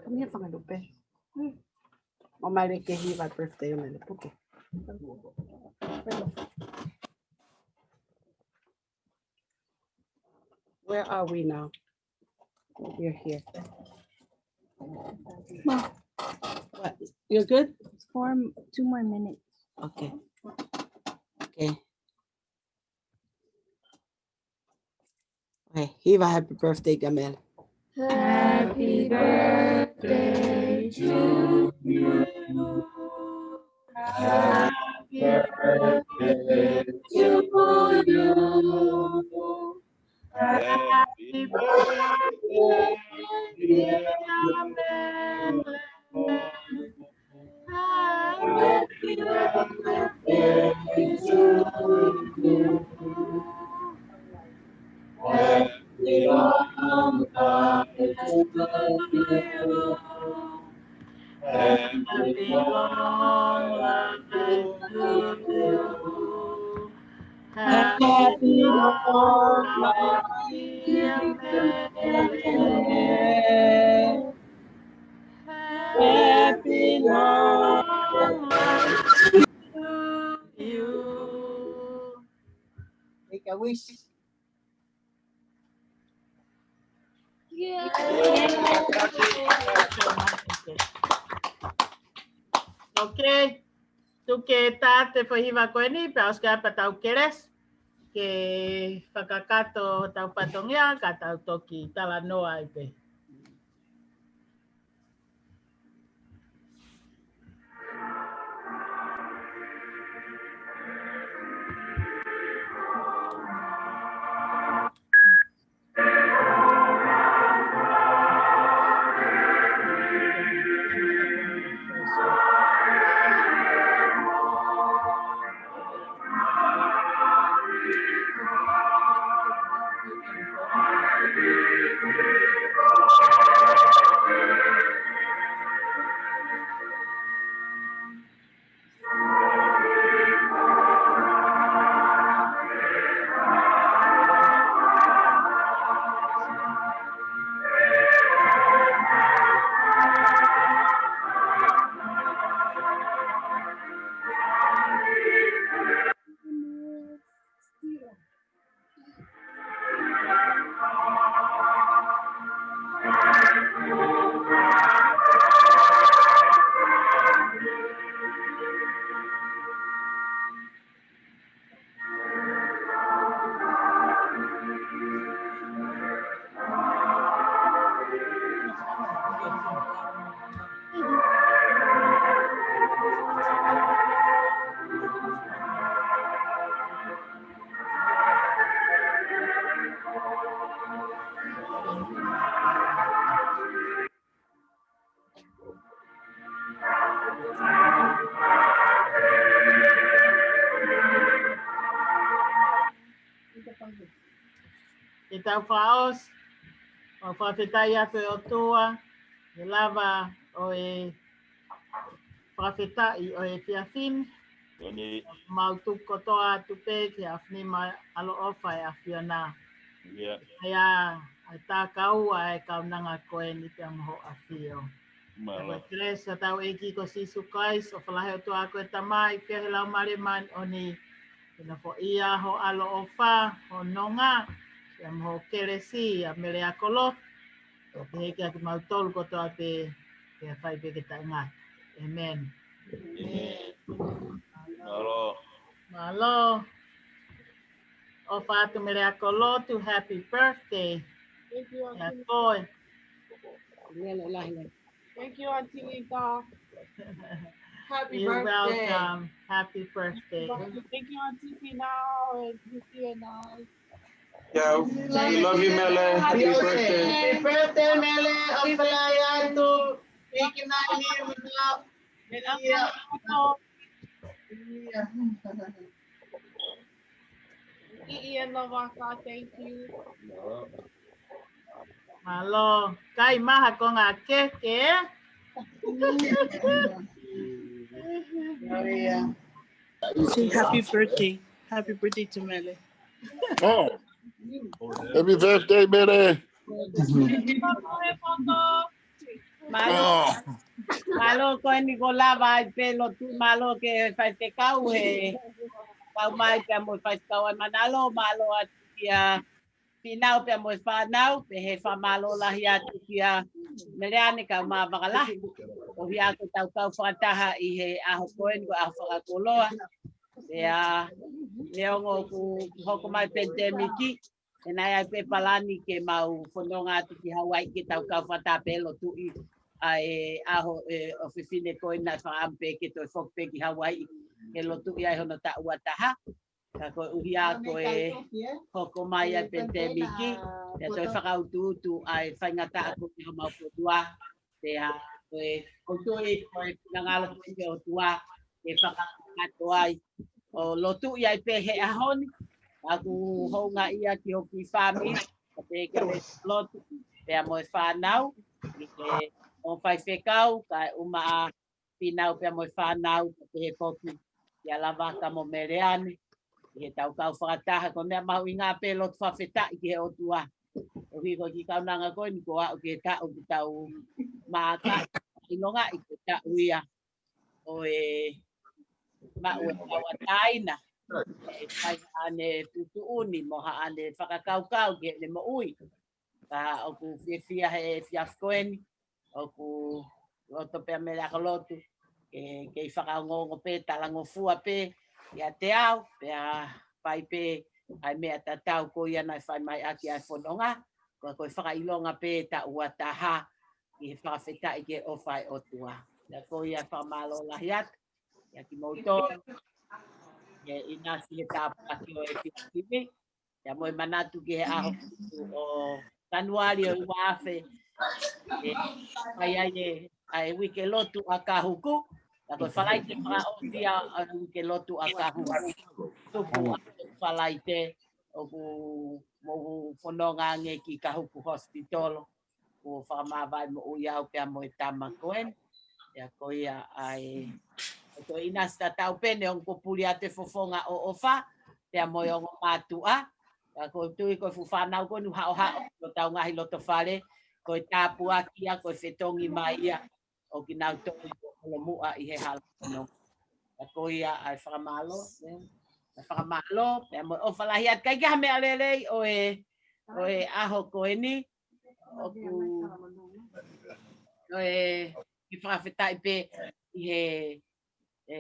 Come here, Fanga Lupe. ʻOmai leva ke hiva birthday ʻo Mele, puke. Where are we now? We're here. What? You're good? Four, two more minutes. Okay. Okay. Okay, hiva happy birthday kia Mele. Happy birthday to you. Happy birthday to to you. Happy birthday, dear Mele. Happy birthday to you. Happy long life to you. Happy long life to you. Happy long life, dear Mele. Happy long life to you. Make a wish. Yeah. Okay. Tuku ke tā e foʻi hiva ko eni, pea ʻosi ke ʻai pē ʻetau kelesi, ke fakakakato hotau fatongia, ka tau toki talanoa ai pē. Ke tau fakaʻosi, ʻo fakafetaʻi atu ki he ʻOtua, he lava ʻo e fakafetaʻi ʻo e efiafi ni. Mau tuku kotoa atu pē ki he ʻAfio ni, ʻaloʻofa ʻa e ʻAfiona. ʻIo. ʻA e takaua ʻa e kaunanga ko eni pea mo hoʻo ʻAfio. Mālō. Ko e kelesi ʻa hotau ʻEiki ko Sīsū Kalaisi, ʻofa lahi ʻa e ʻOtua ko e Tamai, feohi ʻa e Laumālie Māʻoniʻoni, ke nofoʻia ho ʻaloʻofa, ho nonga, pea mo ho kelesi ʻa Mele ʻAkolotu, ʻo pehē kiate kimautolu kotoa pē, pea fai pē ke taʻengata. ʻĒmeni. ʻĒmeni. Mālō. Mālō. ʻOfa atu Mele ʻAkolotu, happy birthday. Thank you, Auntie. Kia koe. Thank you, Auntie Ika. Happy birthday. You're welcome. Happy birthday. Thank you, Auntie Pinao and Auntie and I. Yeah, we love you, Mele. Happy birthday. Happy birthday, Mele. ʻOfa lahi atu. Thank you, Nani. Mele ʻAkolotu. ʻIo, Lavaka, thank you. Mālō. Kai maha ko ngā keke. Say happy birthday. Happy birthday to Mele. Oh. Happy birthday, Mele. Mālō. Oh. Mālō ko eni ko e lava ai pē lotu, mālō ki he faifekau he kau mai pea mo e faifekau ʻa Manalo, mālō atu kia Pinao pea mo e fānau, pea ʻoku fakamālō lahi atu kia Meleane kae ʻumaʻā Vakalahi. ʻOku ʻi ai ʻetau kau fakataha ʻi he ʻaho ko eni ko e ʻaho fakakoloa. Pea neongo ʻoku hoko mai e pandemic, ʻe ʻi ai pē palani ke mau fononga atu ki Hauaiʻi ke tau kau fakataha pē lotuʻi ʻa e ʻaho ʻo e ʻofefine ko ena, fakaʻamu pē ke toe foki pē ki Hauaiʻi ke lotuʻi ai hono taʻu ua taha. Ka koeʻuhi ko e hoko mai ʻa e pandemic, pea toe fakautuutu ʻa e faingataʻa ko eni homau potua. Pea ko e koutuʻi ko e finangalo ko eni ʻOtua ke fakakakato ai ʻo lotu ia i pē he ʻaho ni. ʻOku houngaʻia ki hoku fāmili, ka pehē ki he lotu, pea mo e fānau, ʻi he ʻo faifekau, kae ʻumaʻā Finau pea mo e fānau, ka pehē foki kia Lavaka mo Meleane, ʻi heʻetau kau fakataha, ko e meʻa mahuʻinga pē lotu fakafetaʻi ki he ʻOtua. ʻOku ʻi he kaunanga ko eni kuo aʻu ki he taʻu kuo tau maʻa ʻilonga ʻi he taʻu ia ʻo e maʻu e tauʻatāina, ʻe fai haʻane tuʻutuʻuni mo haʻane fakakaukau ki heʻene moʻui. Ka ʻoku fiefia he efiafi ko eni, ʻoku loto pea Mele ʻAkolotu ke, ke fakaongoongo pē, talangofua pē ʻiate au, pea fai pē ʻa e meʻa tatau ko ia naʻe fai mai ʻaki ʻa e fononga, ko, ko e fakaʻilonga pē taʻu ua taha ʻi he fakafetaʻi ki he ʻofa ʻa e ʻOtua. Pea ko ia fakamālō lahi atu kia kimoutolu, ʻi he ʻinasi he tāpuaki ʻo e efiafi ni. Pea mo e manatu ki he ʻaho ʻo Tanuali ʻo e ua afe, ʻe fai ai e, ʻa e uike lotu ʻa Kahuku. Pea ko e Falaite fakaʻosi ʻa e uike lotu ʻa Kahuku. Tupu ʻa Falaite ʻoku mou fononga ange ki Kahuku Hospital. Kuo fakamāvae moʻui au pea mo e tama ko eni. Pea ko ia ʻa e, ʻoku toe ʻinasi tatau pē eni, ongo puli atu e fofonga ʻoʻofa, pea mo e ongo mātuʻa. Pea ʻoku ou tui ko e fuʻu fānau ko eni ʻoku haʻohaʻo, ko ʻetau ngaahi loto fale, ko e tāpuaki ia, ko e fetongi mai ia ʻo kinautolu ʻoku ʻi muʻa ʻi he hala fononga. Pea ko ia ʻa e fakamālō, ē, ʻa e fakamālō, pea mo e ʻofa lahi atu, ʻikai ke ha meʻa lelei ʻo e, ʻo e ʻaho ko eni, ʻoku, ʻo e, ke fakafetaʻi pē ʻi he, ʻe,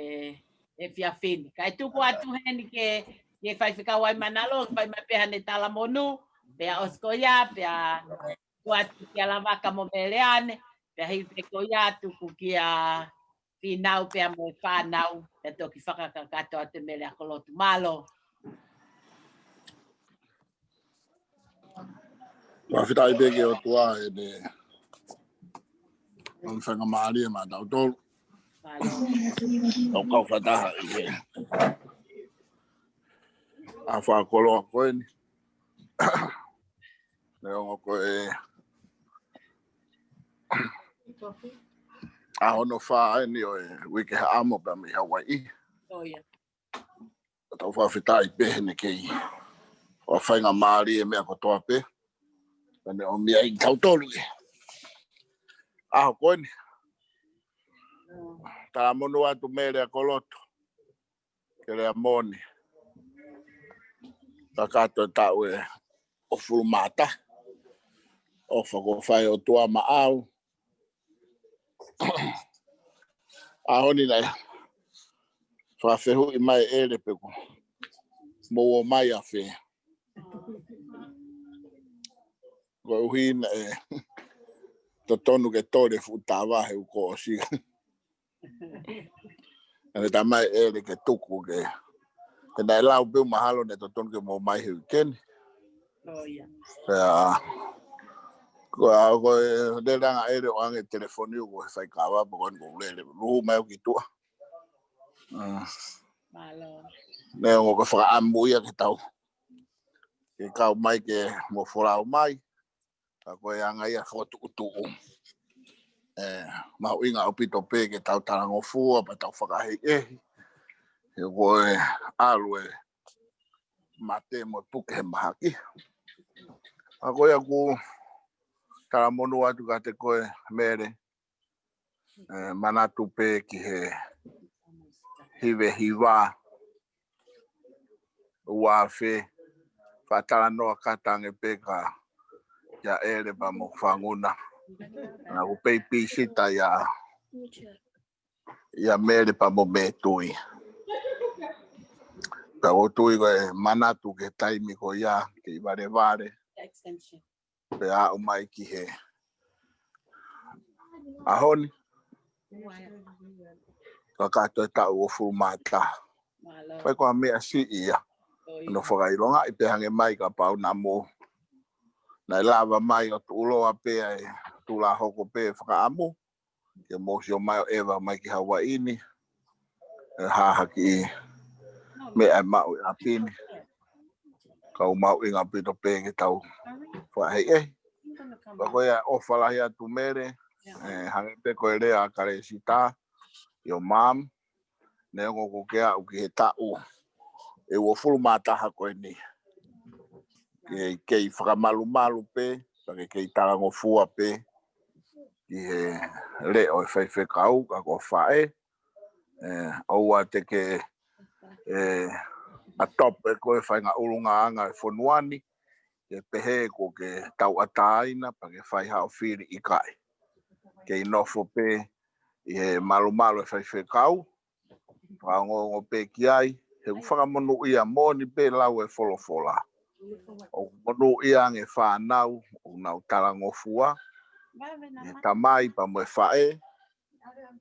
efiafi ni. Kae tuku atu heni ke, ke faifekau ai Manalo, fai mai pē haʻane talamonū, pea ʻosi ko ia, pea tuku atu kia Lavaka mo Meleane, pea hili pē ko ia tuku kia Finau pea mo e fānau, pea toki fakakakato atu e Mele ʻAkolotu. Mālō. Fakafetaʻi pē ki he ʻOtua ʻi heʻene faingamālie maʻa tautolu. Mālō. Tau kau fakataha ʻi he ʻaho fakakoloa ko eni. Neongo ko e ʻaho hono fā eni ʻo e uike haʻamo pea mei Hawaiʻi. ʻO ia. Tau fakafetaʻi pē heʻene kei ʻo faingamālie e meʻa kotoa pē. Pea ne ʻomi ai kitautolu ki he ʻaho ko eni. Talamonū atu Mele ʻAkolotu. Ke lea moʻoni. Kakato e taʻu ʻe hongofulu mā taha. ʻOfa kuo fai ʻe he ʻOtua maʻau. ʻAho ni naʻe fakafehuʻi mai ʻe ʻEle pe kuo mou ō mai ʻafē. Koeʻuhi naʻe totonu ke tole fuʻu tava he ʻoku ʻosi. ʻEne tamai ʻEle ke tuku ke. Ke naʻe lau pē mahalo naʻe totonu ke mou ō mai he uike ni. ʻO ia. Pea, ko a, ko e lele ange ʻEle ʻo ʻoange telefoni ʻoku ʻi he faikava, pea ko eni ʻoku ou lele. Luhu mai ʻo ki tuʻa. Mm. Mālō. Neongo ko e fakaʻamu ia ke tau. Ke kau mai ke mou folau mai. Ka ko e anga ia fokotuʻutuʻu. ʻE, mahuʻinga ʻaupito pē ke tau talangofua, pea tau fakaʻehiʻehi. He ko e ʻalu e mate mo e puke he mahaki. Ka ko ia ʻoku talamonū atu kiate koe Mele. ʻE, manatu pē ki he hivehiva ua afe, fakatalanoa kātaki ange pē kia ʻEle pea mo Fanguna. Naʻa ku pei pisita ia, ia Mele pea mo Metui. Pea ʻoku ou tui ko e manatu ki he taimi ko ia, kei valevale. Pea aʻu mai ki he ʻaho ni. Kakato e taʻu hongofulu mā taha. Mālō. Pea ko e meʻa siʻi ia. Nofo fakaʻilongaʻi pē hangē mai kapau naʻa mou, naʻe lava mai ʻo tuʻuloa pē ʻa e tulahoko pē fakaʻamu ke mou sio mai ʻo ʻeva mai ki Hauaiʻi ni, ʻe hā ha kiʻi meʻa ʻe maʻu ʻi ʻapi ni. Ka ʻoku mahuʻinga ʻaupito pē ke tau fakaʻehiʻehi. Pea ko ia ʻofa lahi atu Mele, ē, hangē pē ko e lea ʻa Kalesita, your mom, neongo kuo ke aʻu ki he taʻu ʻe uofulu mā taha ko eni, ke kei fakamalumalu pē, pea ke kei talangofua pē ki he leʻo ʻo e faifekau, ka ko faʻē, ē, ʻoua te ke, ē, adopt ʻe koe e faʻahinga ʻulungaanga ʻo e fonua ni, ke pehē kuo ke tauʻatāina, pea ke fai haʻo fili, ʻikai. Kei nofo pē ʻi he malumalu ʻo e faifekau, fakaongoongo pē ki ai, he ʻoku fakamonūʻia moʻoni pē lau e folofola. ʻOku monūʻia ange fānau ʻoku nau talangofua ʻi he tamai pea mo e faʻē,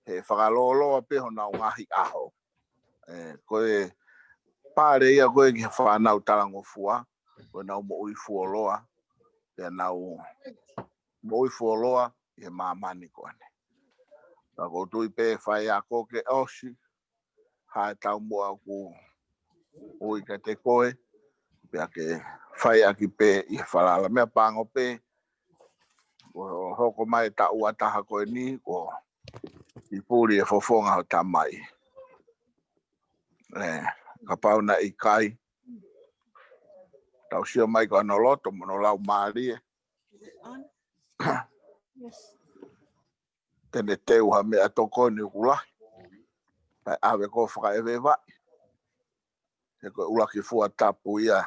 he fakalōloa pē honau ngaahi ʻaho. Ē, ko e pale ia ko ē ki he fānau talangofua, ko ʻenau moʻui fuoloa, pea nau moʻui fuoloa ʻi he māmani ko eni. Ka ʻoku ou tui pē faiako ke ʻosi, haʻatau muʻa ʻoku ui kiate koe, pea ke fai ʻaki pē ʻi he falala. Meʻapango pē, ʻo hoko mai e taʻu ʻe taha ko eni, ʻoku ʻi puli e fofonga ho tamai. Ē, kapau naʻe ʻikai, tau sio mai ki hono loto mo hono laumālie. Te ne teu ha meʻatokoni ʻoku lahi, kae ʻave koe ʻo fakaʻeveʻevaʻi. He ko e ʻuluaki fua tapu ia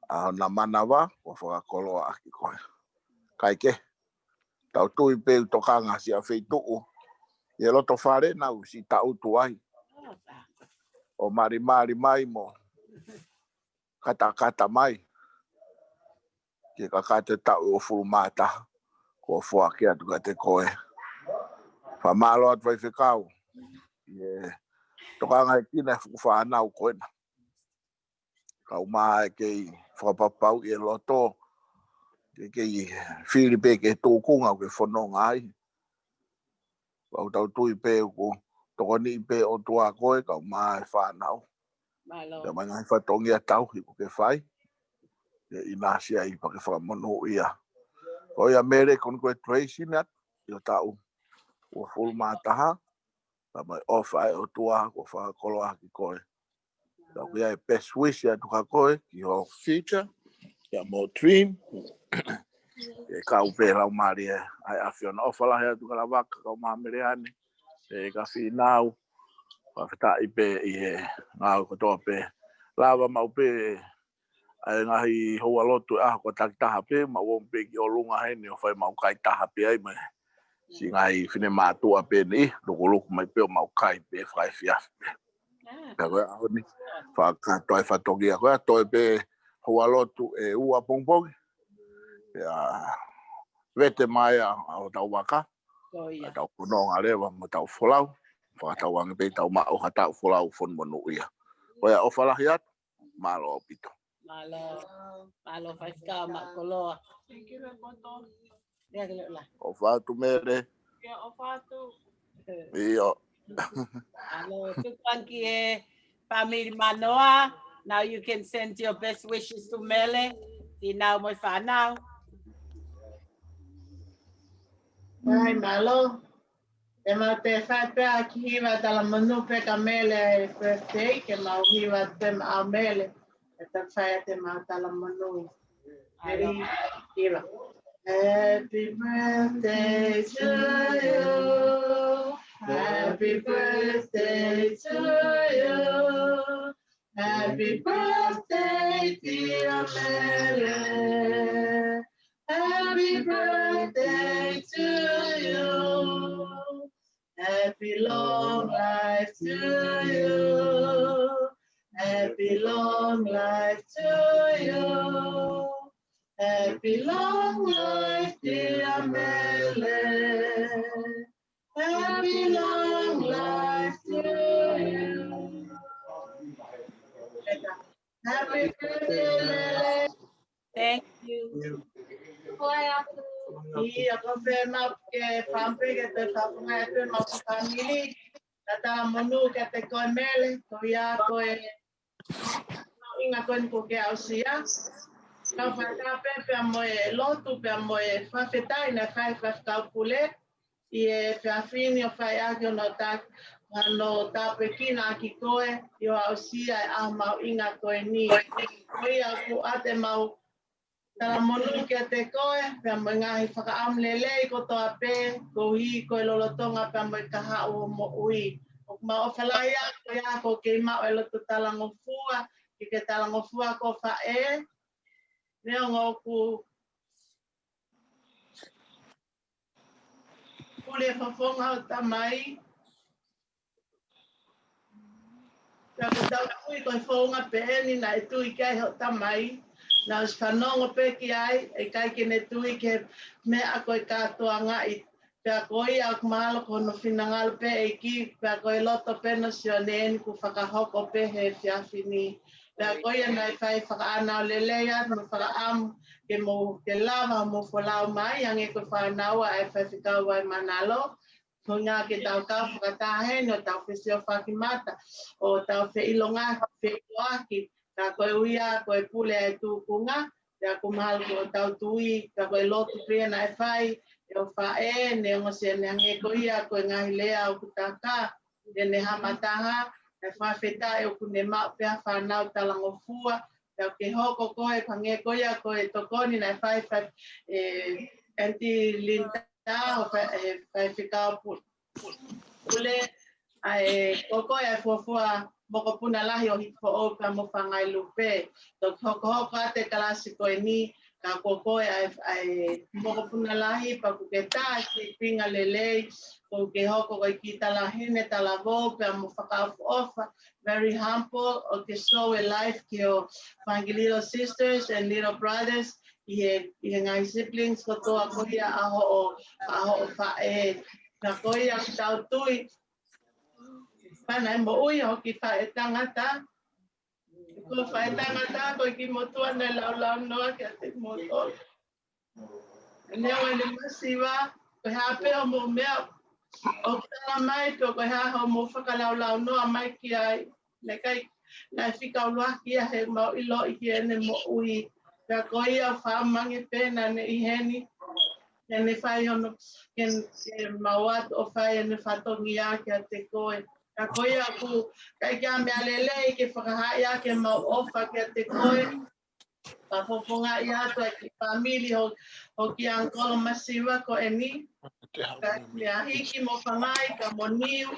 ʻa hona manava, kuo fakakoloa ʻaki koe. Kae kehe, tau tui pē ʻoku tokanga siʻa feituʻu ʻi he loto fale naʻa ku siʻi taʻutu ai, ʻo malimali mai mo katakata mai ke kakato e taʻu ʻe uofulu mā taha kuo foaki atu kiate koe. Fakamālō atu faifekau ʻi he tokangaʻi ʻa e kiʻi fuʻu fānau ko ena. Kae ʻumaʻā e kei fakapapauʻi e loto, ke kei fili pē ki he tūkunga ʻoku ke fononga ai. Pea ʻoku tau tui pē ʻoku tokoniʻi pē ʻOtua koe kae ʻumaʻā e fānau. Mālō. Pea mo e ngaahi fatongia tauhi ʻoku ke fai, ke ʻinasi ai pea ke fakamonūʻia. Ko ia Mele, congratulations atu ʻi hoʻo taʻu ʻe uofulu mā taha. Pea mo e ʻofa ʻa e ʻOtua kuo fakakoloa ʻaki koe. Ka ʻoku ʻi ai e best wish atu kia koe ki ho future, pea mo ho dream. ʻE kau pē laumālie ʻa e ʻAfiona. ʻOfa lahi atu kia Lavaka, kau mai Mele ʻanenai, ʻe ka fīnau. Fakafetaʻi pē ʻi he ngāue kotoa pē. Lava maʻu pē ʻa e ngaahi houalotu ʻa e ʻaho ko ē takitaha pē, maʻu ʻomi pē ki ʻolunga heni ʻo fai maʻu kai taha pē ai mai. Siʻi ngaahi finemātuʻa pē ni, lukuluku mai pē ʻo maʻu kai pē fakaefiafi pē. Pea ko e ʻaho ni, fakakātoa e fatongia ko ē, toe pē houalotu ʻe ua pongipongi. Pea vete mai ʻa, ʻa hotau vaka, ʻa hotau fononga leva mo hotau folau. Fakatauange pē ʻetau maʻu ha taʻu folau fonu monūʻia. Ko ia ʻofa lahi atu, mālō ʻaupito. Mālō. Mālō faifekau Maʻukoloa. Thank you, Repoto. Ia ke leʻo la. ʻOfa atu Mele. Ia ʻofa atu. ʻIo. Mālō, tuku ange ki he family Manoa. Now you can send your best wishes to Mele. Fīnau mo e fānau. Mai, mālō. Te mau toe fai pē ha kiʻi hiva talamonū pē kia Mele, birthday, ke mau hiva pē maʻa Mele. ʻE tau fai ʻa e mau talamonū. Mele, hiva. Happy birthday to you. Happy birthday to you. Happy birthday, dear Mele. Happy birthday to you. Happy long life to you. Happy long life to you. Happy long life, dear Mele. Happy long life to you. Happy birthday, Lele. Thank you. ʻIo, ko e fēmāʻu ke fāmili ke te fafunga e pē mau fāmili. Ka talamonū kiate koe Mele, ko ia ko e mahuʻinga ko eni kuo ke aʻusia. Kau fakataha pē pea mo e lotu, pea mo e fakafetaʻi naʻe fai ʻe he Faifekau Pule ʻi he efiafi ni ʻo fai ʻaki hono taki, hono tāpuekina ʻaki koe, ʻi hoʻo aʻusia e ʻaho mahuʻinga ko eni. Ko ia ʻoku ʻoatu ʻemau talamonū kiate koe, pea mo e ngaahi fakaʻamu lelei kotoa pē, koeʻuhi ko e lolotonga pea mo e kahaʻu ʻo e moʻui. ʻOku mau ʻofa lahi atu ko ia kuo ke maʻu e loto talangofua, ke ke talangofua ki ho faʻē, neongo ʻoku pule e fofonga hoʻo tamai. Pea ʻoku tau tui ko e founga pē eni naʻe tui ki ai hoʻo tamai. Naʻe ʻosi fanongo pē ki ai, ʻikai ke ne tui ki he meʻa ko e kātoangaʻi. Pea ko ia ʻoku mahalo ko hono finangalo pē ʻEiki, pea ko e loto pē ʻo Sione eni kuo fakahoko pē he efiafi ni. Pea ko ia naʻe fai fakaʻānaua lelei atu mo fakaʻamu ke mou ke lava mo folau mai, hangē ko e fānau ʻa e Faifekau Vaimanalo. Ko e ʻuhinga ke tau kau fakataha heni ʻo tau fesiofiʻaki mata, ʻo tau feʻilongaki, feʻiloaki, ka ko e ʻuhinga ko e pule ʻa e tūkunga, pea ʻoku mahalo ko hotau tui, ka ko e lotu pē naʻe fai ʻe ho faʻē, neongo siʻene hangē ko ia ko e ngaahi lea ʻoku taka, ʻene hamataha, naʻe fakafetaʻi ʻoku ne maʻu pē ha fānau talangofua, pea ke hoko ko e hangē ko ia ko e tokoni naʻe fai, fai ʻe Aunty Linda, ʻo fai, ʻe Faifekau Pu-, Pule, ʻa e ko koe ʻa e fuofua mokopuna lahi ʻo Hikuʻohu pea mo Fangailupe. Toki hokohoko atu e kalasi ko eni, ka ko koe ʻa e, ʻa e mokopuna lahi, pea ʻoku ke tā e sīpinga lelei, ʻoku ke hoko ko e kiʻi talahine talavou, pea mo fakaʻofoʻofa, very humble, ʻoku ke show e life ki ho fanga kiʻi little sisters and little brothers, ʻi he, ʻi he ngaahi siblings kotoa ko ia ʻa hoʻo, ʻa hoʻo faʻē. Ka ko ia ʻoku tau tui, pea naʻe moʻui ho kiʻi faʻētangata. Ko e faʻētangata, ko e kiʻi motuʻa naʻe laulaunoa kiate kimoutolu. Neongo ʻene masiva, ko e hā pē hoʻomou meʻa ʻoku tala mai, pe ko e hā hoʻomou fakalaulaunoa mai ki ai. Naʻe ʻikai, naʻe fika ʻuluaki ia heʻemau ʻiloʻi ki heʻene moʻui. Pea ko ia ʻoku faʻa mangi pē naʻa ne ʻi heni, ke ne fai hono, ke, ke mau ʻoatu ʻo fai ʻene fatongia kiate koe. Ka ko ia ʻoku ʻikai ke ʻi ai ha meʻa lelei ke fakahā ia ke mau ʻofa kiate koe. Ka fofongaʻi atu ʻa e kiʻi fāmili ho, ho kiʻi ʻangikolo masiva ko eni. Ka meʻa hiki mo Fangai, ka mo Niu,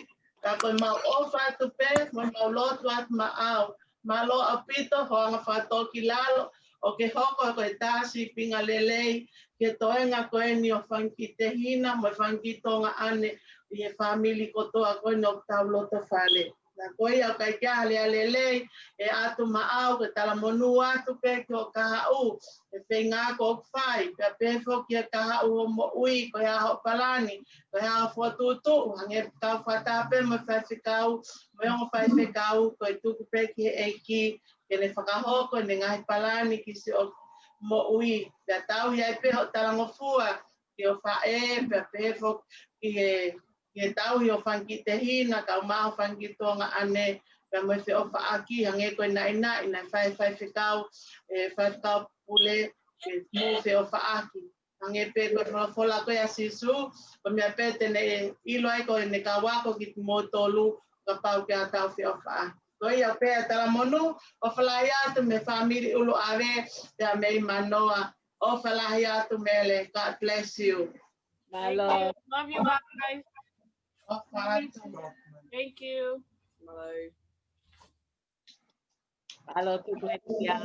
ka ko ʻemau ʻofa atu pē, mo ʻemau lotu atu maʻau. Mālō ʻaupito hoʻo anga fakatōkilalo, ʻoku ke hoko ko e tā sīpinga lelei, ki he toenga ko eni ʻo e fanga kiʻi tehina, mo e fanga kiʻi tuongaʻane, ʻi he fāmili kotoa ko eni ʻoku tau loto fale. Ka ko ia ʻoku ʻikai ke ʻi ai ha lea lelei ʻe ʻatu maʻau, ke talamonū atu pē ki hoʻo kahaʻu, he feinga ko ʻoku fai, pea pehē foki ki he kahaʻu hoʻo moʻui, ko e hā hoʻo palani, ko e hā hoʻo fokotuʻutuʻu, hangē kau fakataha pē mo e faifekau, mo e ongo faifekau, ko e tuku pē ki he ʻEiki, ke ne fakahoko ʻene ngaahi palani ki siʻo moʻui, pea tauhi ai pē hoʻo talangofua, ki ho faʻē, pea pehē foki ki he, ki he tauhi hoʻo fanga kiʻi tehina, kaeʻumaʻā hoʻo fanga kiʻi tuongaʻane, pea mo e feʻofaʻaki, hangē ko e naʻinaʻi, naʻe fai ʻe he faifekau, ʻe he Faifekau Pule, ke mou feʻofaʻaki. Hangē pē ko e folofola ko ia ʻa Sīsū, ko e meʻa pē te ne ʻilo ai ko ʻene kau ako kimoutolu, kapau ke ʻatā ʻo feʻofaʻaki. Ko ia pē ʻa e talamonū, ʻofa lahi atu mei he fāmili ʻUluʻave, pea mei Manoa, ʻofa lahi atu Mele, God bless you. Mālō. Thank you. Love you guys. ʻOfa atu. Thank you. Mālō. Mālō tuku atu kia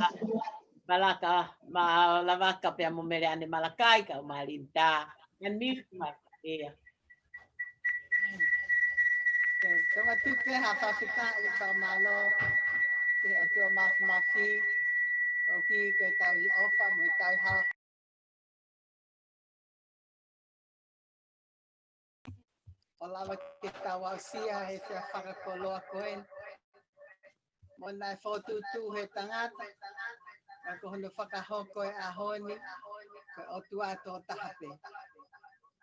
Malaka, ma Lavaka pea mo Mele ʻAne Malakai, kaeʻumaʻā Linda. And Miss Malakai. Tau tuku pē ha fakafetaʻi pea mālō ki he ʻOtua Māfimafi, ʻoku ʻikai ke tau ʻi ʻofa mo tau ha ʻo lava ke tau aʻusia he efiafi fakakoloa ko eni. Mo naʻe fokotuʻutuʻu he tangata, ka ko hono fakahoko he ʻaho ni, ko e ʻOtua tokotaha pē.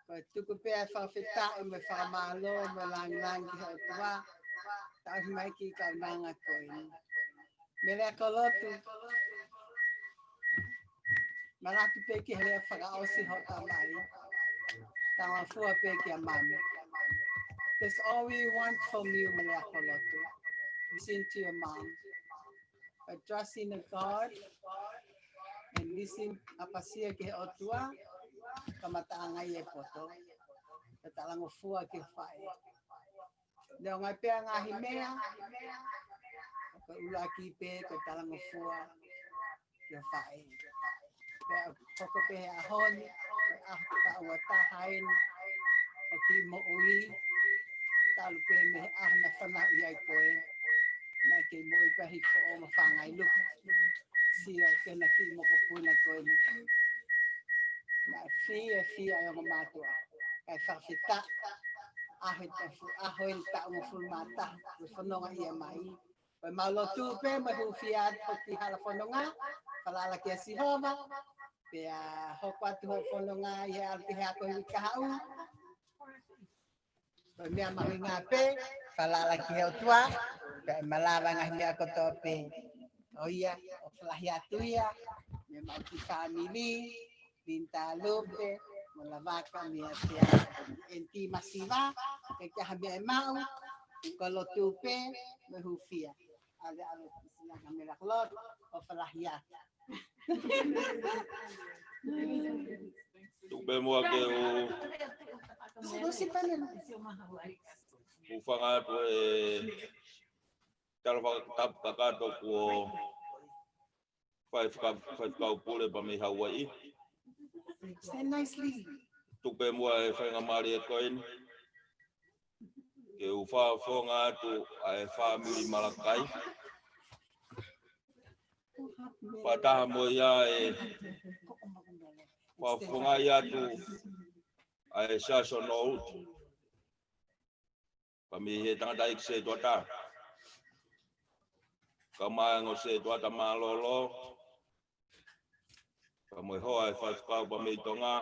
Ko e tuku pē ʻa e fakafetaʻi mo e fakamālō mo e lāngilangi ki he ʻOtua, tauhi mai ki he kaunanga ko eni. Mele Akolotu, manatu pē ki he lea fakaʻosi hoʻo tamai. Talangofua pē kia Mami. That's all we want from you, Mele Akolotu. Listen to your mom. But trust in the God and listen, ʻapasia ki he ʻOtua, kamataʻanga ʻi he poto. Ka talangofua ki he faʻē. Neongo pē ʻa e ngaahi meʻa, ko e ʻuluaki pē ko e talangofua ki he faʻē. Pea hoko pē he ʻaho ni, ko e ʻaho taʻu ua taha eni ʻo e kiʻi moʻui, talu pē mei he ʻaho naʻe fanauʻi ai koe, naʻe kei moʻui pē hifo ʻo ma fāngai luku. Sio ki he kiʻi mokopuna ko eni. Naʻe fiefia ʻa e ongo mātuʻa. Kae fakafetaʻi, ʻaho ʻe tafu, ʻaho ʻe taʻu mo fulu mā taha, ko e fononga ia mai. Ko e mau lotu pē, mo e hūfia atu ki hala fononga, falala kia Sihova, pea hoko atu hoʻo fononga ʻi he ʻalu ki he ako ʻi he kahaʻu. Ko e meʻa mahuʻinga pē, falala ki he ʻOtua, pea ʻe malava ngaahi meʻa kotoa pē. ʻO ia, ʻoku falahi atu ia, mei he mau kiʻi fāmili, Linda Lupe, mo Lavaka mei a tia, ʻEniti Masiva, ke kia ha meʻa ʻe maʻu, ko e lotu pē, mo e hūfia. ʻAlu, ʻalu, sila ka Mele Akolotu, ʻo falahi atu. Tuku pē muʻa ke u, u hūfanga atu e tala fakatapu kakato kuo fai faka-, fai fakapule pea mei Hauaiʻi. Stand nicely. Tuku pē muʻa e faingamālie ko eni ke u fakafofonga atu ʻa e fāmili Malakai. Fakataha mo ia e fakafofongaʻi atu ʻa e Siasi ʻo Nouti. Pea mei he tangataʻeiki setuata. Kae ʻumaʻā e ongo setuata mālōlō. Pea mo e hoa ʻo e faifekau pea mei Tonga.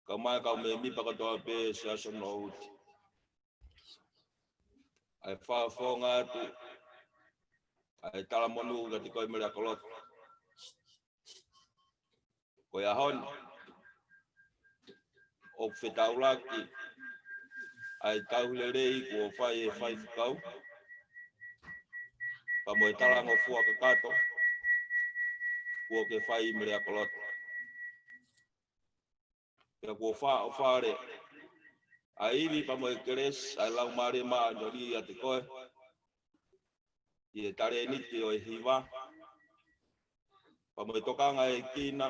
Kae ʻumaʻā e kau mēmipa kotoa pē Siasi ʻo Nouti. ʻA e fakafofonga atu ʻa e talamonū kiate koe Mele Akolotu. Ko e ʻaho ni, ʻoku fetaulaki ʻa e tauhi lelei kuo fai ʻe he faifekau, pea mo e talangofua kakato kuo ke fai Mele Akolotu. Pea kuo fakaʻofa ʻa e ivi pea mo e kelesi ʻa e Laumālie Māʻoniʻoni ʻiate koe, ʻi he talēniti ʻo e hiva, pea mo e tokangaekina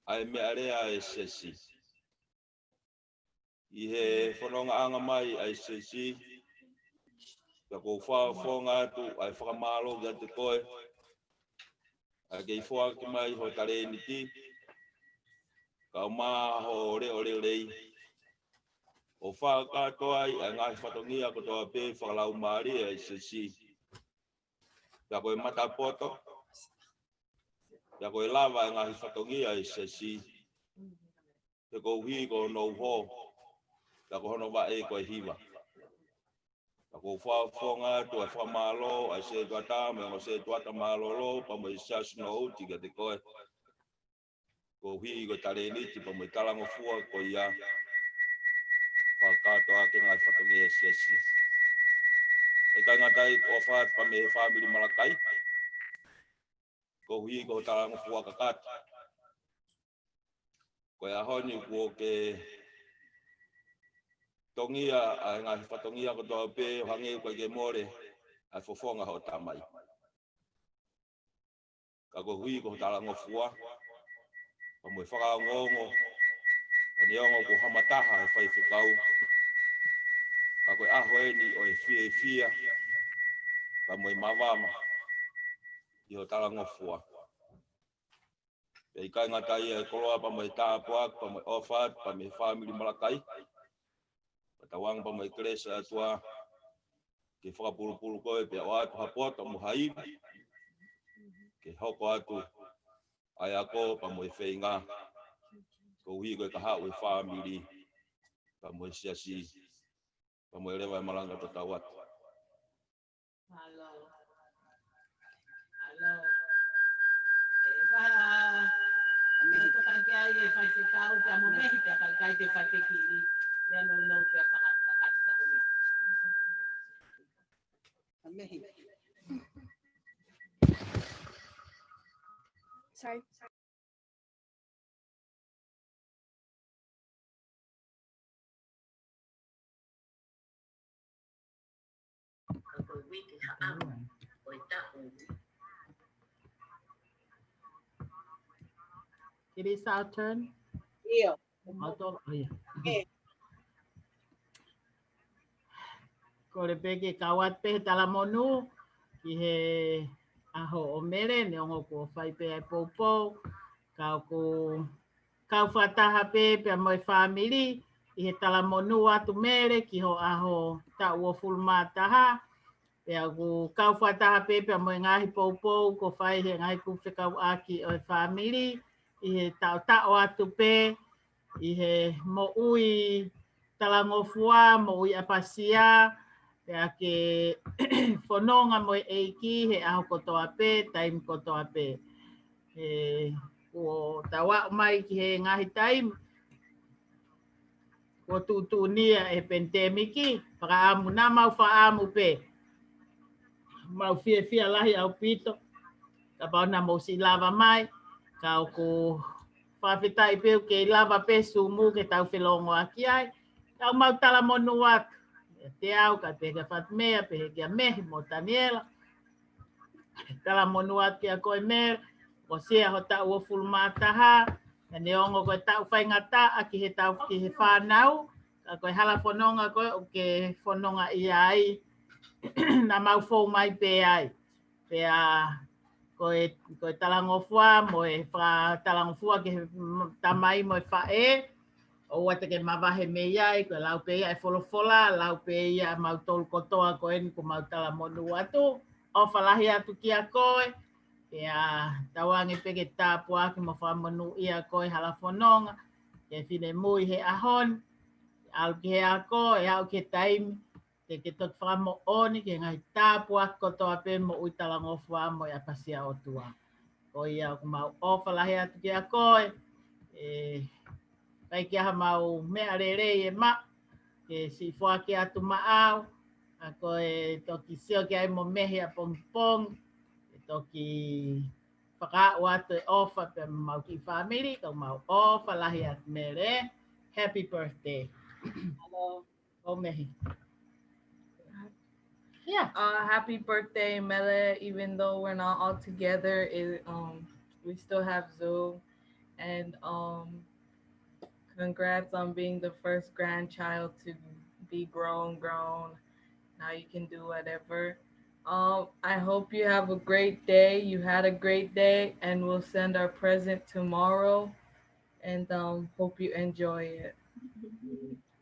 ʻa e meʻalea ʻa e siasi. ʻI he fonongaʻanga mai ʻa e siasi, pea ʻoku ou fakafofonga atu ʻa e fakamālō kiate koe, ʻa e kei foaki mai ho talēniti, kae ʻumaʻā ho leʻo lelei, ʻo fakakakato ai ʻa e ngaahi fatongia kotoa pē fakalaumālie ʻa e siasi. Pea ko e matapoto, pea ko e lava ʻa e ngaahi fatongia ʻa e siasi, he koeʻuhi ko hono uho, pea ko hono vaʻe ko e hiva. Pea ʻoku ou fakafofonga atu ʻa e fakamālō ʻa e setuata mo e ongo setuata mālōlō, pea mo e Siasi ʻo Nouti kiate koe, koeʻuhi ko e talēniti pea mo e talangofua ko ia, fakakakato ʻaki e ngaahi fatongia ʻa e siasi. ʻIkai ngata ai, ʻoku ou fakaʻofa atu pea mei he fāmili Malakai, koeʻuhi ko e talangofua kakato. Ko e ʻaho ni kuo ke tongia ʻa e ngaahi fatongia kotoa pē ʻo hangē ʻoku ʻikai ke mole ʻa e fofonga hoʻo tamai. Ka koeʻuhi ko e talangofua, pea mo e fakaongoongo, ka neongo kuo hamataha ʻa e faifekau, ka ko e ʻaho eni ʻo e fiefia, pea mo e mavava ʻi hoʻo talangofua. Pea ʻikai ngata ai, ʻa e koloa pea mo e tāpuaki, pea mo e ʻofa atu pea mei he fāmili Malakai. Fakatauange pea mo e kelesi ʻa e ʻOtua, ke fakapulupulu koe pea ʻoatu ha poto mo ha ivi ke hoko atu ʻa e ako pea mo e feinga, koeʻuhi ko e kahaʻu e fāmili pea mo e siasi pea mo e leva e malanga tatau atu. Mālō. Mālō. ʻE, ʻoku ʻikai ke ʻi ai e faifekau pea mo Mehi pea ʻikai ke fai pē kiʻi lea nounou pea faka-, fakakakato fakamea. Mehi. Sorry. It is our turn. ʻIo. Mātou, ʻo ia. ʻIo. Kole pē ke kau atu pē he talamonū ki he ʻaho ʻo Mele, neongo kuo fai pē ʻa e poupou, ka ʻoku kau fakataha pē pea mo e fāmili ʻi he talamonū atu Mele ki ho ʻaho taʻu uofulu mā taha, pea ʻoku kau fakataha pē pea mo e ngaahi poupou kuo fai he ngaahi kupu fekauʻaki ʻo e fāmili ʻi he taʻotaʻo atu pē ʻi he moʻui talangofua, moʻui ʻapasia, pea ke fononga mo e ʻEiki he ʻaho kotoa pē, taimi kotoa pē. He kuo tau aʻu mai ki he ngaahi taimi kuo tuʻutuʻuni ʻe he penitēmiki, fakaʻamu, naʻa mau fakaʻamu pē. Mau fiefia lahi ʻaupito kapau naʻa mou siʻi lava mai, ka ʻoku fakafetaʻi pē ʻoku kei lava pē Zoom ke tau felōngoaki ai. Ka ʻoku mau talamonū atu, ʻiate au, kae pehē kia Fatumea, pehē kia Mehi mo Taniela. Talamonū atu kia koe Mele, ʻosi ia ho taʻu uofulu mā taha, ka neongo ko e taʻu faingataʻa ki he tau, ki he fānau, ka ko e hala fononga ko ē ʻoku ke fononga ʻi ai, naʻa mau fou mai pē ai. Pea ko e, ko e talangofua mo e fakatalangofua ki he tamai mo e faʻē, ʻoua te ke mavahe mei ai, ko e lau pē ia e folofola, lau pē ia mautolu kotoa ko eni kuo mau talamonū atu, ʻofa lahi atu kia koe, pea tauange pē ke tāpuaki mo fakamonūʻia koe hala fononga, ke finemui he ʻaho ni, ʻalu ki he ako, ʻe aʻu ki he taimi, ke ke toki fakamoʻoni ki he ngaahi tāpuaki kotoa pē moʻui talangofua mo e ʻapasia ʻOtua. Ko ia ʻoku mau ʻofa lahi atu kia koe, ʻe, ʻikai ke ʻi ai haʻamau meʻa lelei ʻe maʻu, ke siʻi foaki atu maʻau, ka ko e toki sio ki ai mo Mehi ʻapongipongi, ʻe toki fakaaʻu atu e ʻofa pea mo homau kiʻi fāmili, ka ʻoku mau ʻofa lahi atu Mele. Happy birthday. Hello. ʻO Mehi. Yeah. Uh, happy birthday, Mele. Even though we're not all together, it, um, we still have Zoom. And, um, congrats on being the first grandchild to be grown, grown. Now you can do whatever. Um, I hope you have a great day. You had a great day, and we'll send our present tomorrow. And, um, hope you enjoy it.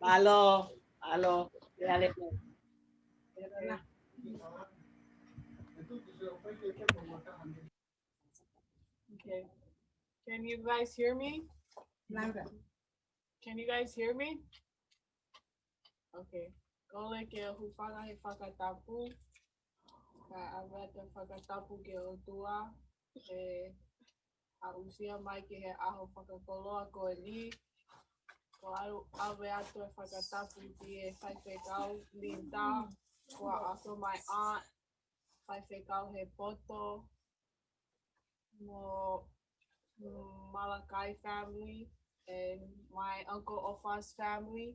Mālō, mālō. Okay. Can you guys hear me? Louder. Can you guys hear me? Okay. Kole ke u hūfanga he fakatapu. Kae ʻave atu e fakatapu ki he ʻOtua, ʻe aʻusia mai ki he ʻaho fakakoloa ko eni. Ko au ʻave atu e fakatapu ki he faifekau Linda, ko e ʻaso mai ʻa e faifekau he poto, mo Malakai family, and my uncle Ofa's family.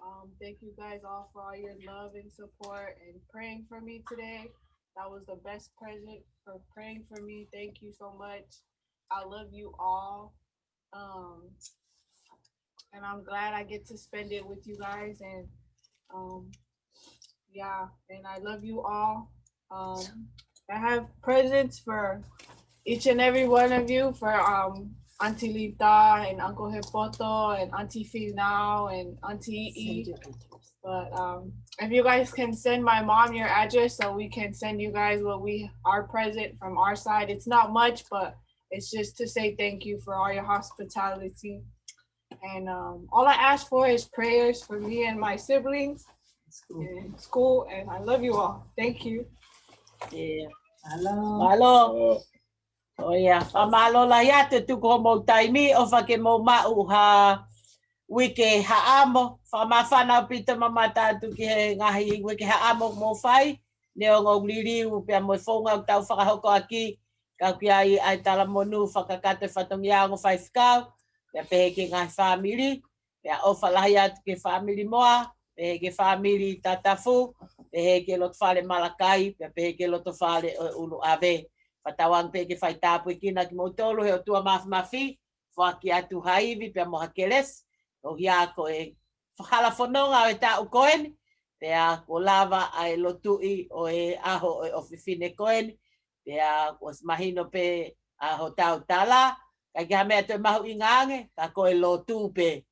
Um, thank you guys all for all your love and support and praying for me today. That was the best present for praying for me. Thank you so much. I love you all. Um, and I'm glad I get to spend it with you guys. And, um, yeah, and I love you all. Um, I have presents for each and every one of you, for, um, Auntie Lita and Uncle Hepoto and Auntie Finau and Auntie Iʻi. Send your answers. But um, if you guys can send my mom your address so we can send you guys what we our present from our side. It's not much, but it's just to say thank you for all your hospitality. And um, all I ask for is prayers for me and my siblings in school. And I love you all. Thank you. Mālō. ʻIo, fakamālō lahi atu e tuku hoʻomou taimi, ʻofa ke mou maʻu ha uike haʻamo, fakamāfana ʻaupito mamata atu ki he ngaahi uike haʻamo ʻoku mou fai, neongo e liliu pea mo e founga ʻoku tau fakahoko ʻaki, ka ʻoku ʻi ai ʻa e talamonū fakakakato e fatongia ongo faifekau, pea pehē ki he ngaahi fāmili, pea ʻofa lahi atu ki he fāmili Moa, pehē ki he fāmili Tatafu, pehē ki he lotofale Malakai, pea pehē ki he lotofale ʻo e ʻUluʻave. Fakatauange pē ke fai tāpuekina kimoutolu ʻe he ʻOtua Māfimafi, foaki atu ha ivi pea mo ha kelesi, ʻo hia ko e fakahalafononga ʻo e taʻu ko eni, pea kuo lava ʻa e lotuʻi ʻo e ʻaho ʻo e ʻofefine ko eni, pea kuo ʻosi mahino pē ʻa hotau tala, ʻikai ke ha meʻa toe mahuʻinga ange, ka ko e lotu pē.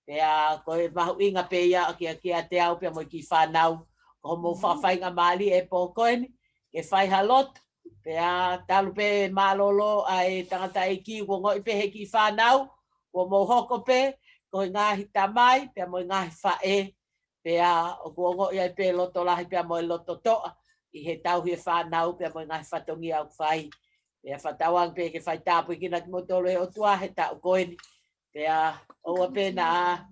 Pea ko e mahuʻinga pē ia ʻoku ʻiate au pea mo e kiʻi fānau, ko hoʻomou fakafaingamālie he pō ko eni, ke fai ha lotu, pea talu pē mālōlō ʻa e tangataʻeiki kuo ongoʻi pē he kiʻi fānau, kuo mou hoko pē, ko e ngaahi tamai, pea mo e ngaahi faʻē, pea ʻoku ongoʻi ai pē loto lahi pea mo e loto toʻa, ʻi he tauhi e fānau, pea mo e ngaahi fatongia ʻoku fai. Pea fakatauange pē ke fai tāpuekina kimoutolu ʻe he ʻOtua he taʻu ko eni. Pea ʻoua pē naʻa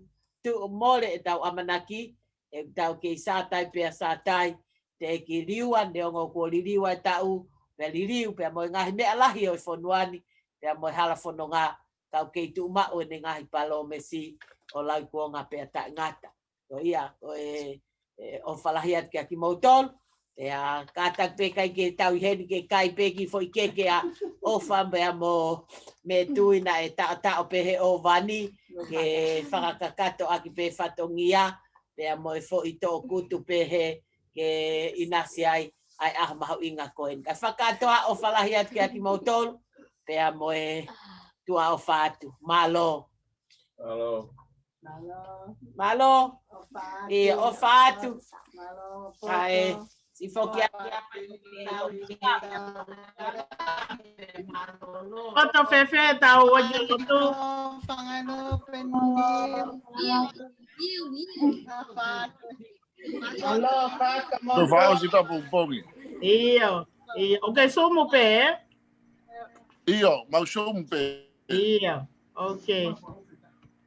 tuʻu mole ʻetau ʻamanaki, ʻetau kei sātai pea sātai, teʻeki liua, neongo kuo liliu ʻa e taʻu, pea liliu, pea mo e ngaahi meʻa lahi ʻo e fonua ni, pea mo e hala fononga, ka ʻoku kei tuʻu maʻu ʻene ngaahi palōmesi ʻo lauikuonga pea taʻengata. Ko ia, ko e, e, ʻofa lahi atu kia kimoutolu, pea kātaki pē ʻikai ke tau ʻi heni ke kai pē kiʻi foʻi keke ʻa ʻofa pea mo Metui naʻe taʻotaʻo pē he ʻōvani, ke fakakakato ʻaki pē fatongia, pea mo e foʻi toʻukupu pehē ke ʻinasi ai ʻa e ʻaho mahuʻinga ko eni. Kae fakakātoa ʻofa lahi atu kia kimoutolu, pea mo e tuʻa ʻofa atu. Mālō. Mālō. Mālō. ʻIo, ʻofa atu. ʻAe, siʻi foki atu. Poto fēfē tau ua ki lotu. Tau faʻosi pea pongipongi. ʻIo, ʻio. ʻOku ke Zoom pē, ē? ʻIo, mau Zoom pē. ʻIo, okay.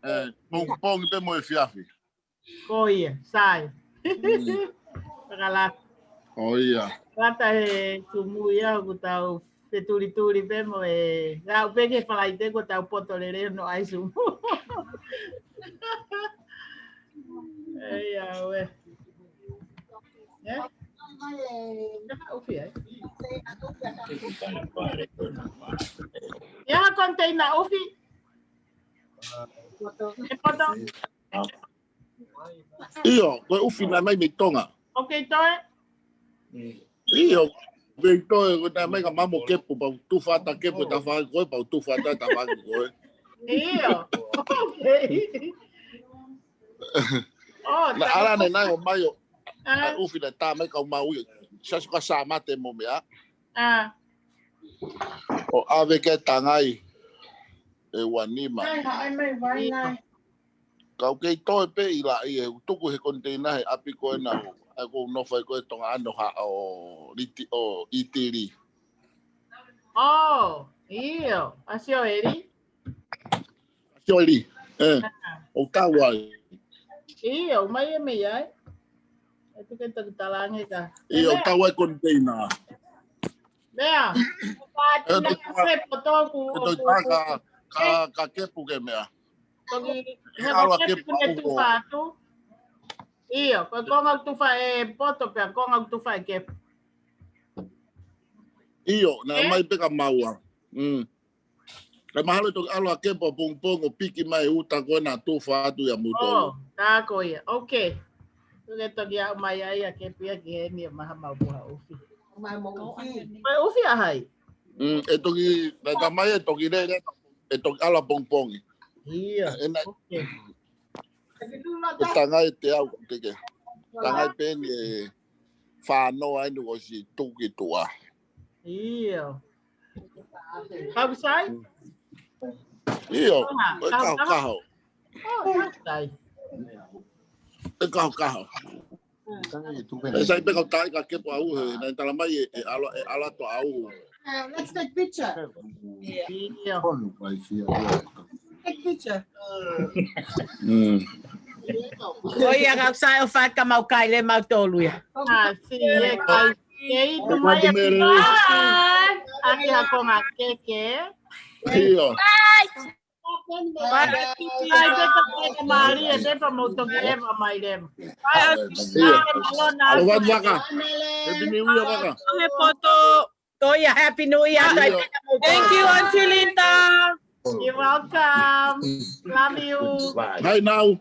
Ē, pongipongi pē mo e efiafi. Ko ia, sai. Fakalata. ʻO ia. Lata he Zoom ia ʻoku tau fetulituli pē mo e, ngāue pē ki he Falaite kuo tau poto lelei hono ʻai Zoom. ʻE ia, ue. ʻE? Ka ʻufi ai. ʻI ai ha container ʻufi? ʻE poto. ʻIo, ko e ʻufi naʻe ʻomai mei Tonga. ʻOku kei toe? ʻIo, kei toe, ko e naʻe ʻomai ka mamo kepu, pea u tufa atu e kepu ʻi tafaʻaki ko ē, pea u tufa atu e tafaʻaki ko ē. ʻIo, okay. ʻO, naʻe ʻalu ʻene ʻomai ʻo, ʻa e ʻufi naʻe tā mai ka u maʻu ia. Siasi ko Sāmate mo meʻa. ʻO ʻave ki Tangai ʻe ua nima. Ka u kei toe pē ʻi laʻi ʻe tuku he container he ʻapi ko ena ʻo, ʻa ia ko u nofo ai ko e Tonga ʻAno Haʻa ʻo Liti ʻo ʻItili. ʻO, ʻio, ʻa Sioeli. ʻA Sioeli, ē, ʻoku tau ai. ʻIo, ʻomai ʻe mei ai. ʻE tuku e toki talaange ka. ʻIo, ʻoku tau ai container. Meʻa, ʻe toki tā ka, ka, ka kepu ke meʻa. Toki, he ʻalu ʻa kepu ke tufa atu. ʻIo, ko e konga tufa e poto pea konga tufa e kepu. ʻIo, naʻe ʻomai pē ka maua. Mm. Kae mahalo toki ʻalu ʻa kepu ʻapongipongi ʻo piki mai uta ko ena tufa atu ia muto. ʻO, tā ko ia. Okay. Tuke toki aʻu mai ai ʻa kepu ia ki heni ʻe maha mau puha ʻufi. Ko e ʻufi ʻa hai? Mm, ʻe toki, naʻe tā mai ʻe toki lele, ʻe toki ʻalu ʻapongipongi. ʻIo. ʻE na, okay. ʻE Tangai te au, te ke. Tangai pē ni e fānoa inu ko si tuki tua. ʻIo. Kakusai? ʻIo, ko e kahokaho. Oh, kakusai. E kahokaho. E sai pē kau tai ka kepu au he, naʻe tala mai e, e ʻalu, e ʻalu atu au. Uh, let's take picture. ʻIo. Take picture. Mm. Ko ia ka sai o fai ka mau kai le mau tolu ia. Ah, si e kai. Kei tu mai e Mele. pina. Aki ha konga keke. ʻIo. Kai te ka kai ka mali e te pa mo toki e pa mai le. ʻIo. ʻAlo watu vaka. Happy New Year vaka. He poto. Ko ia Happy New Year. ʻIo. Thank you, Auntie Linda. You're welcome. Love you. Hai nau.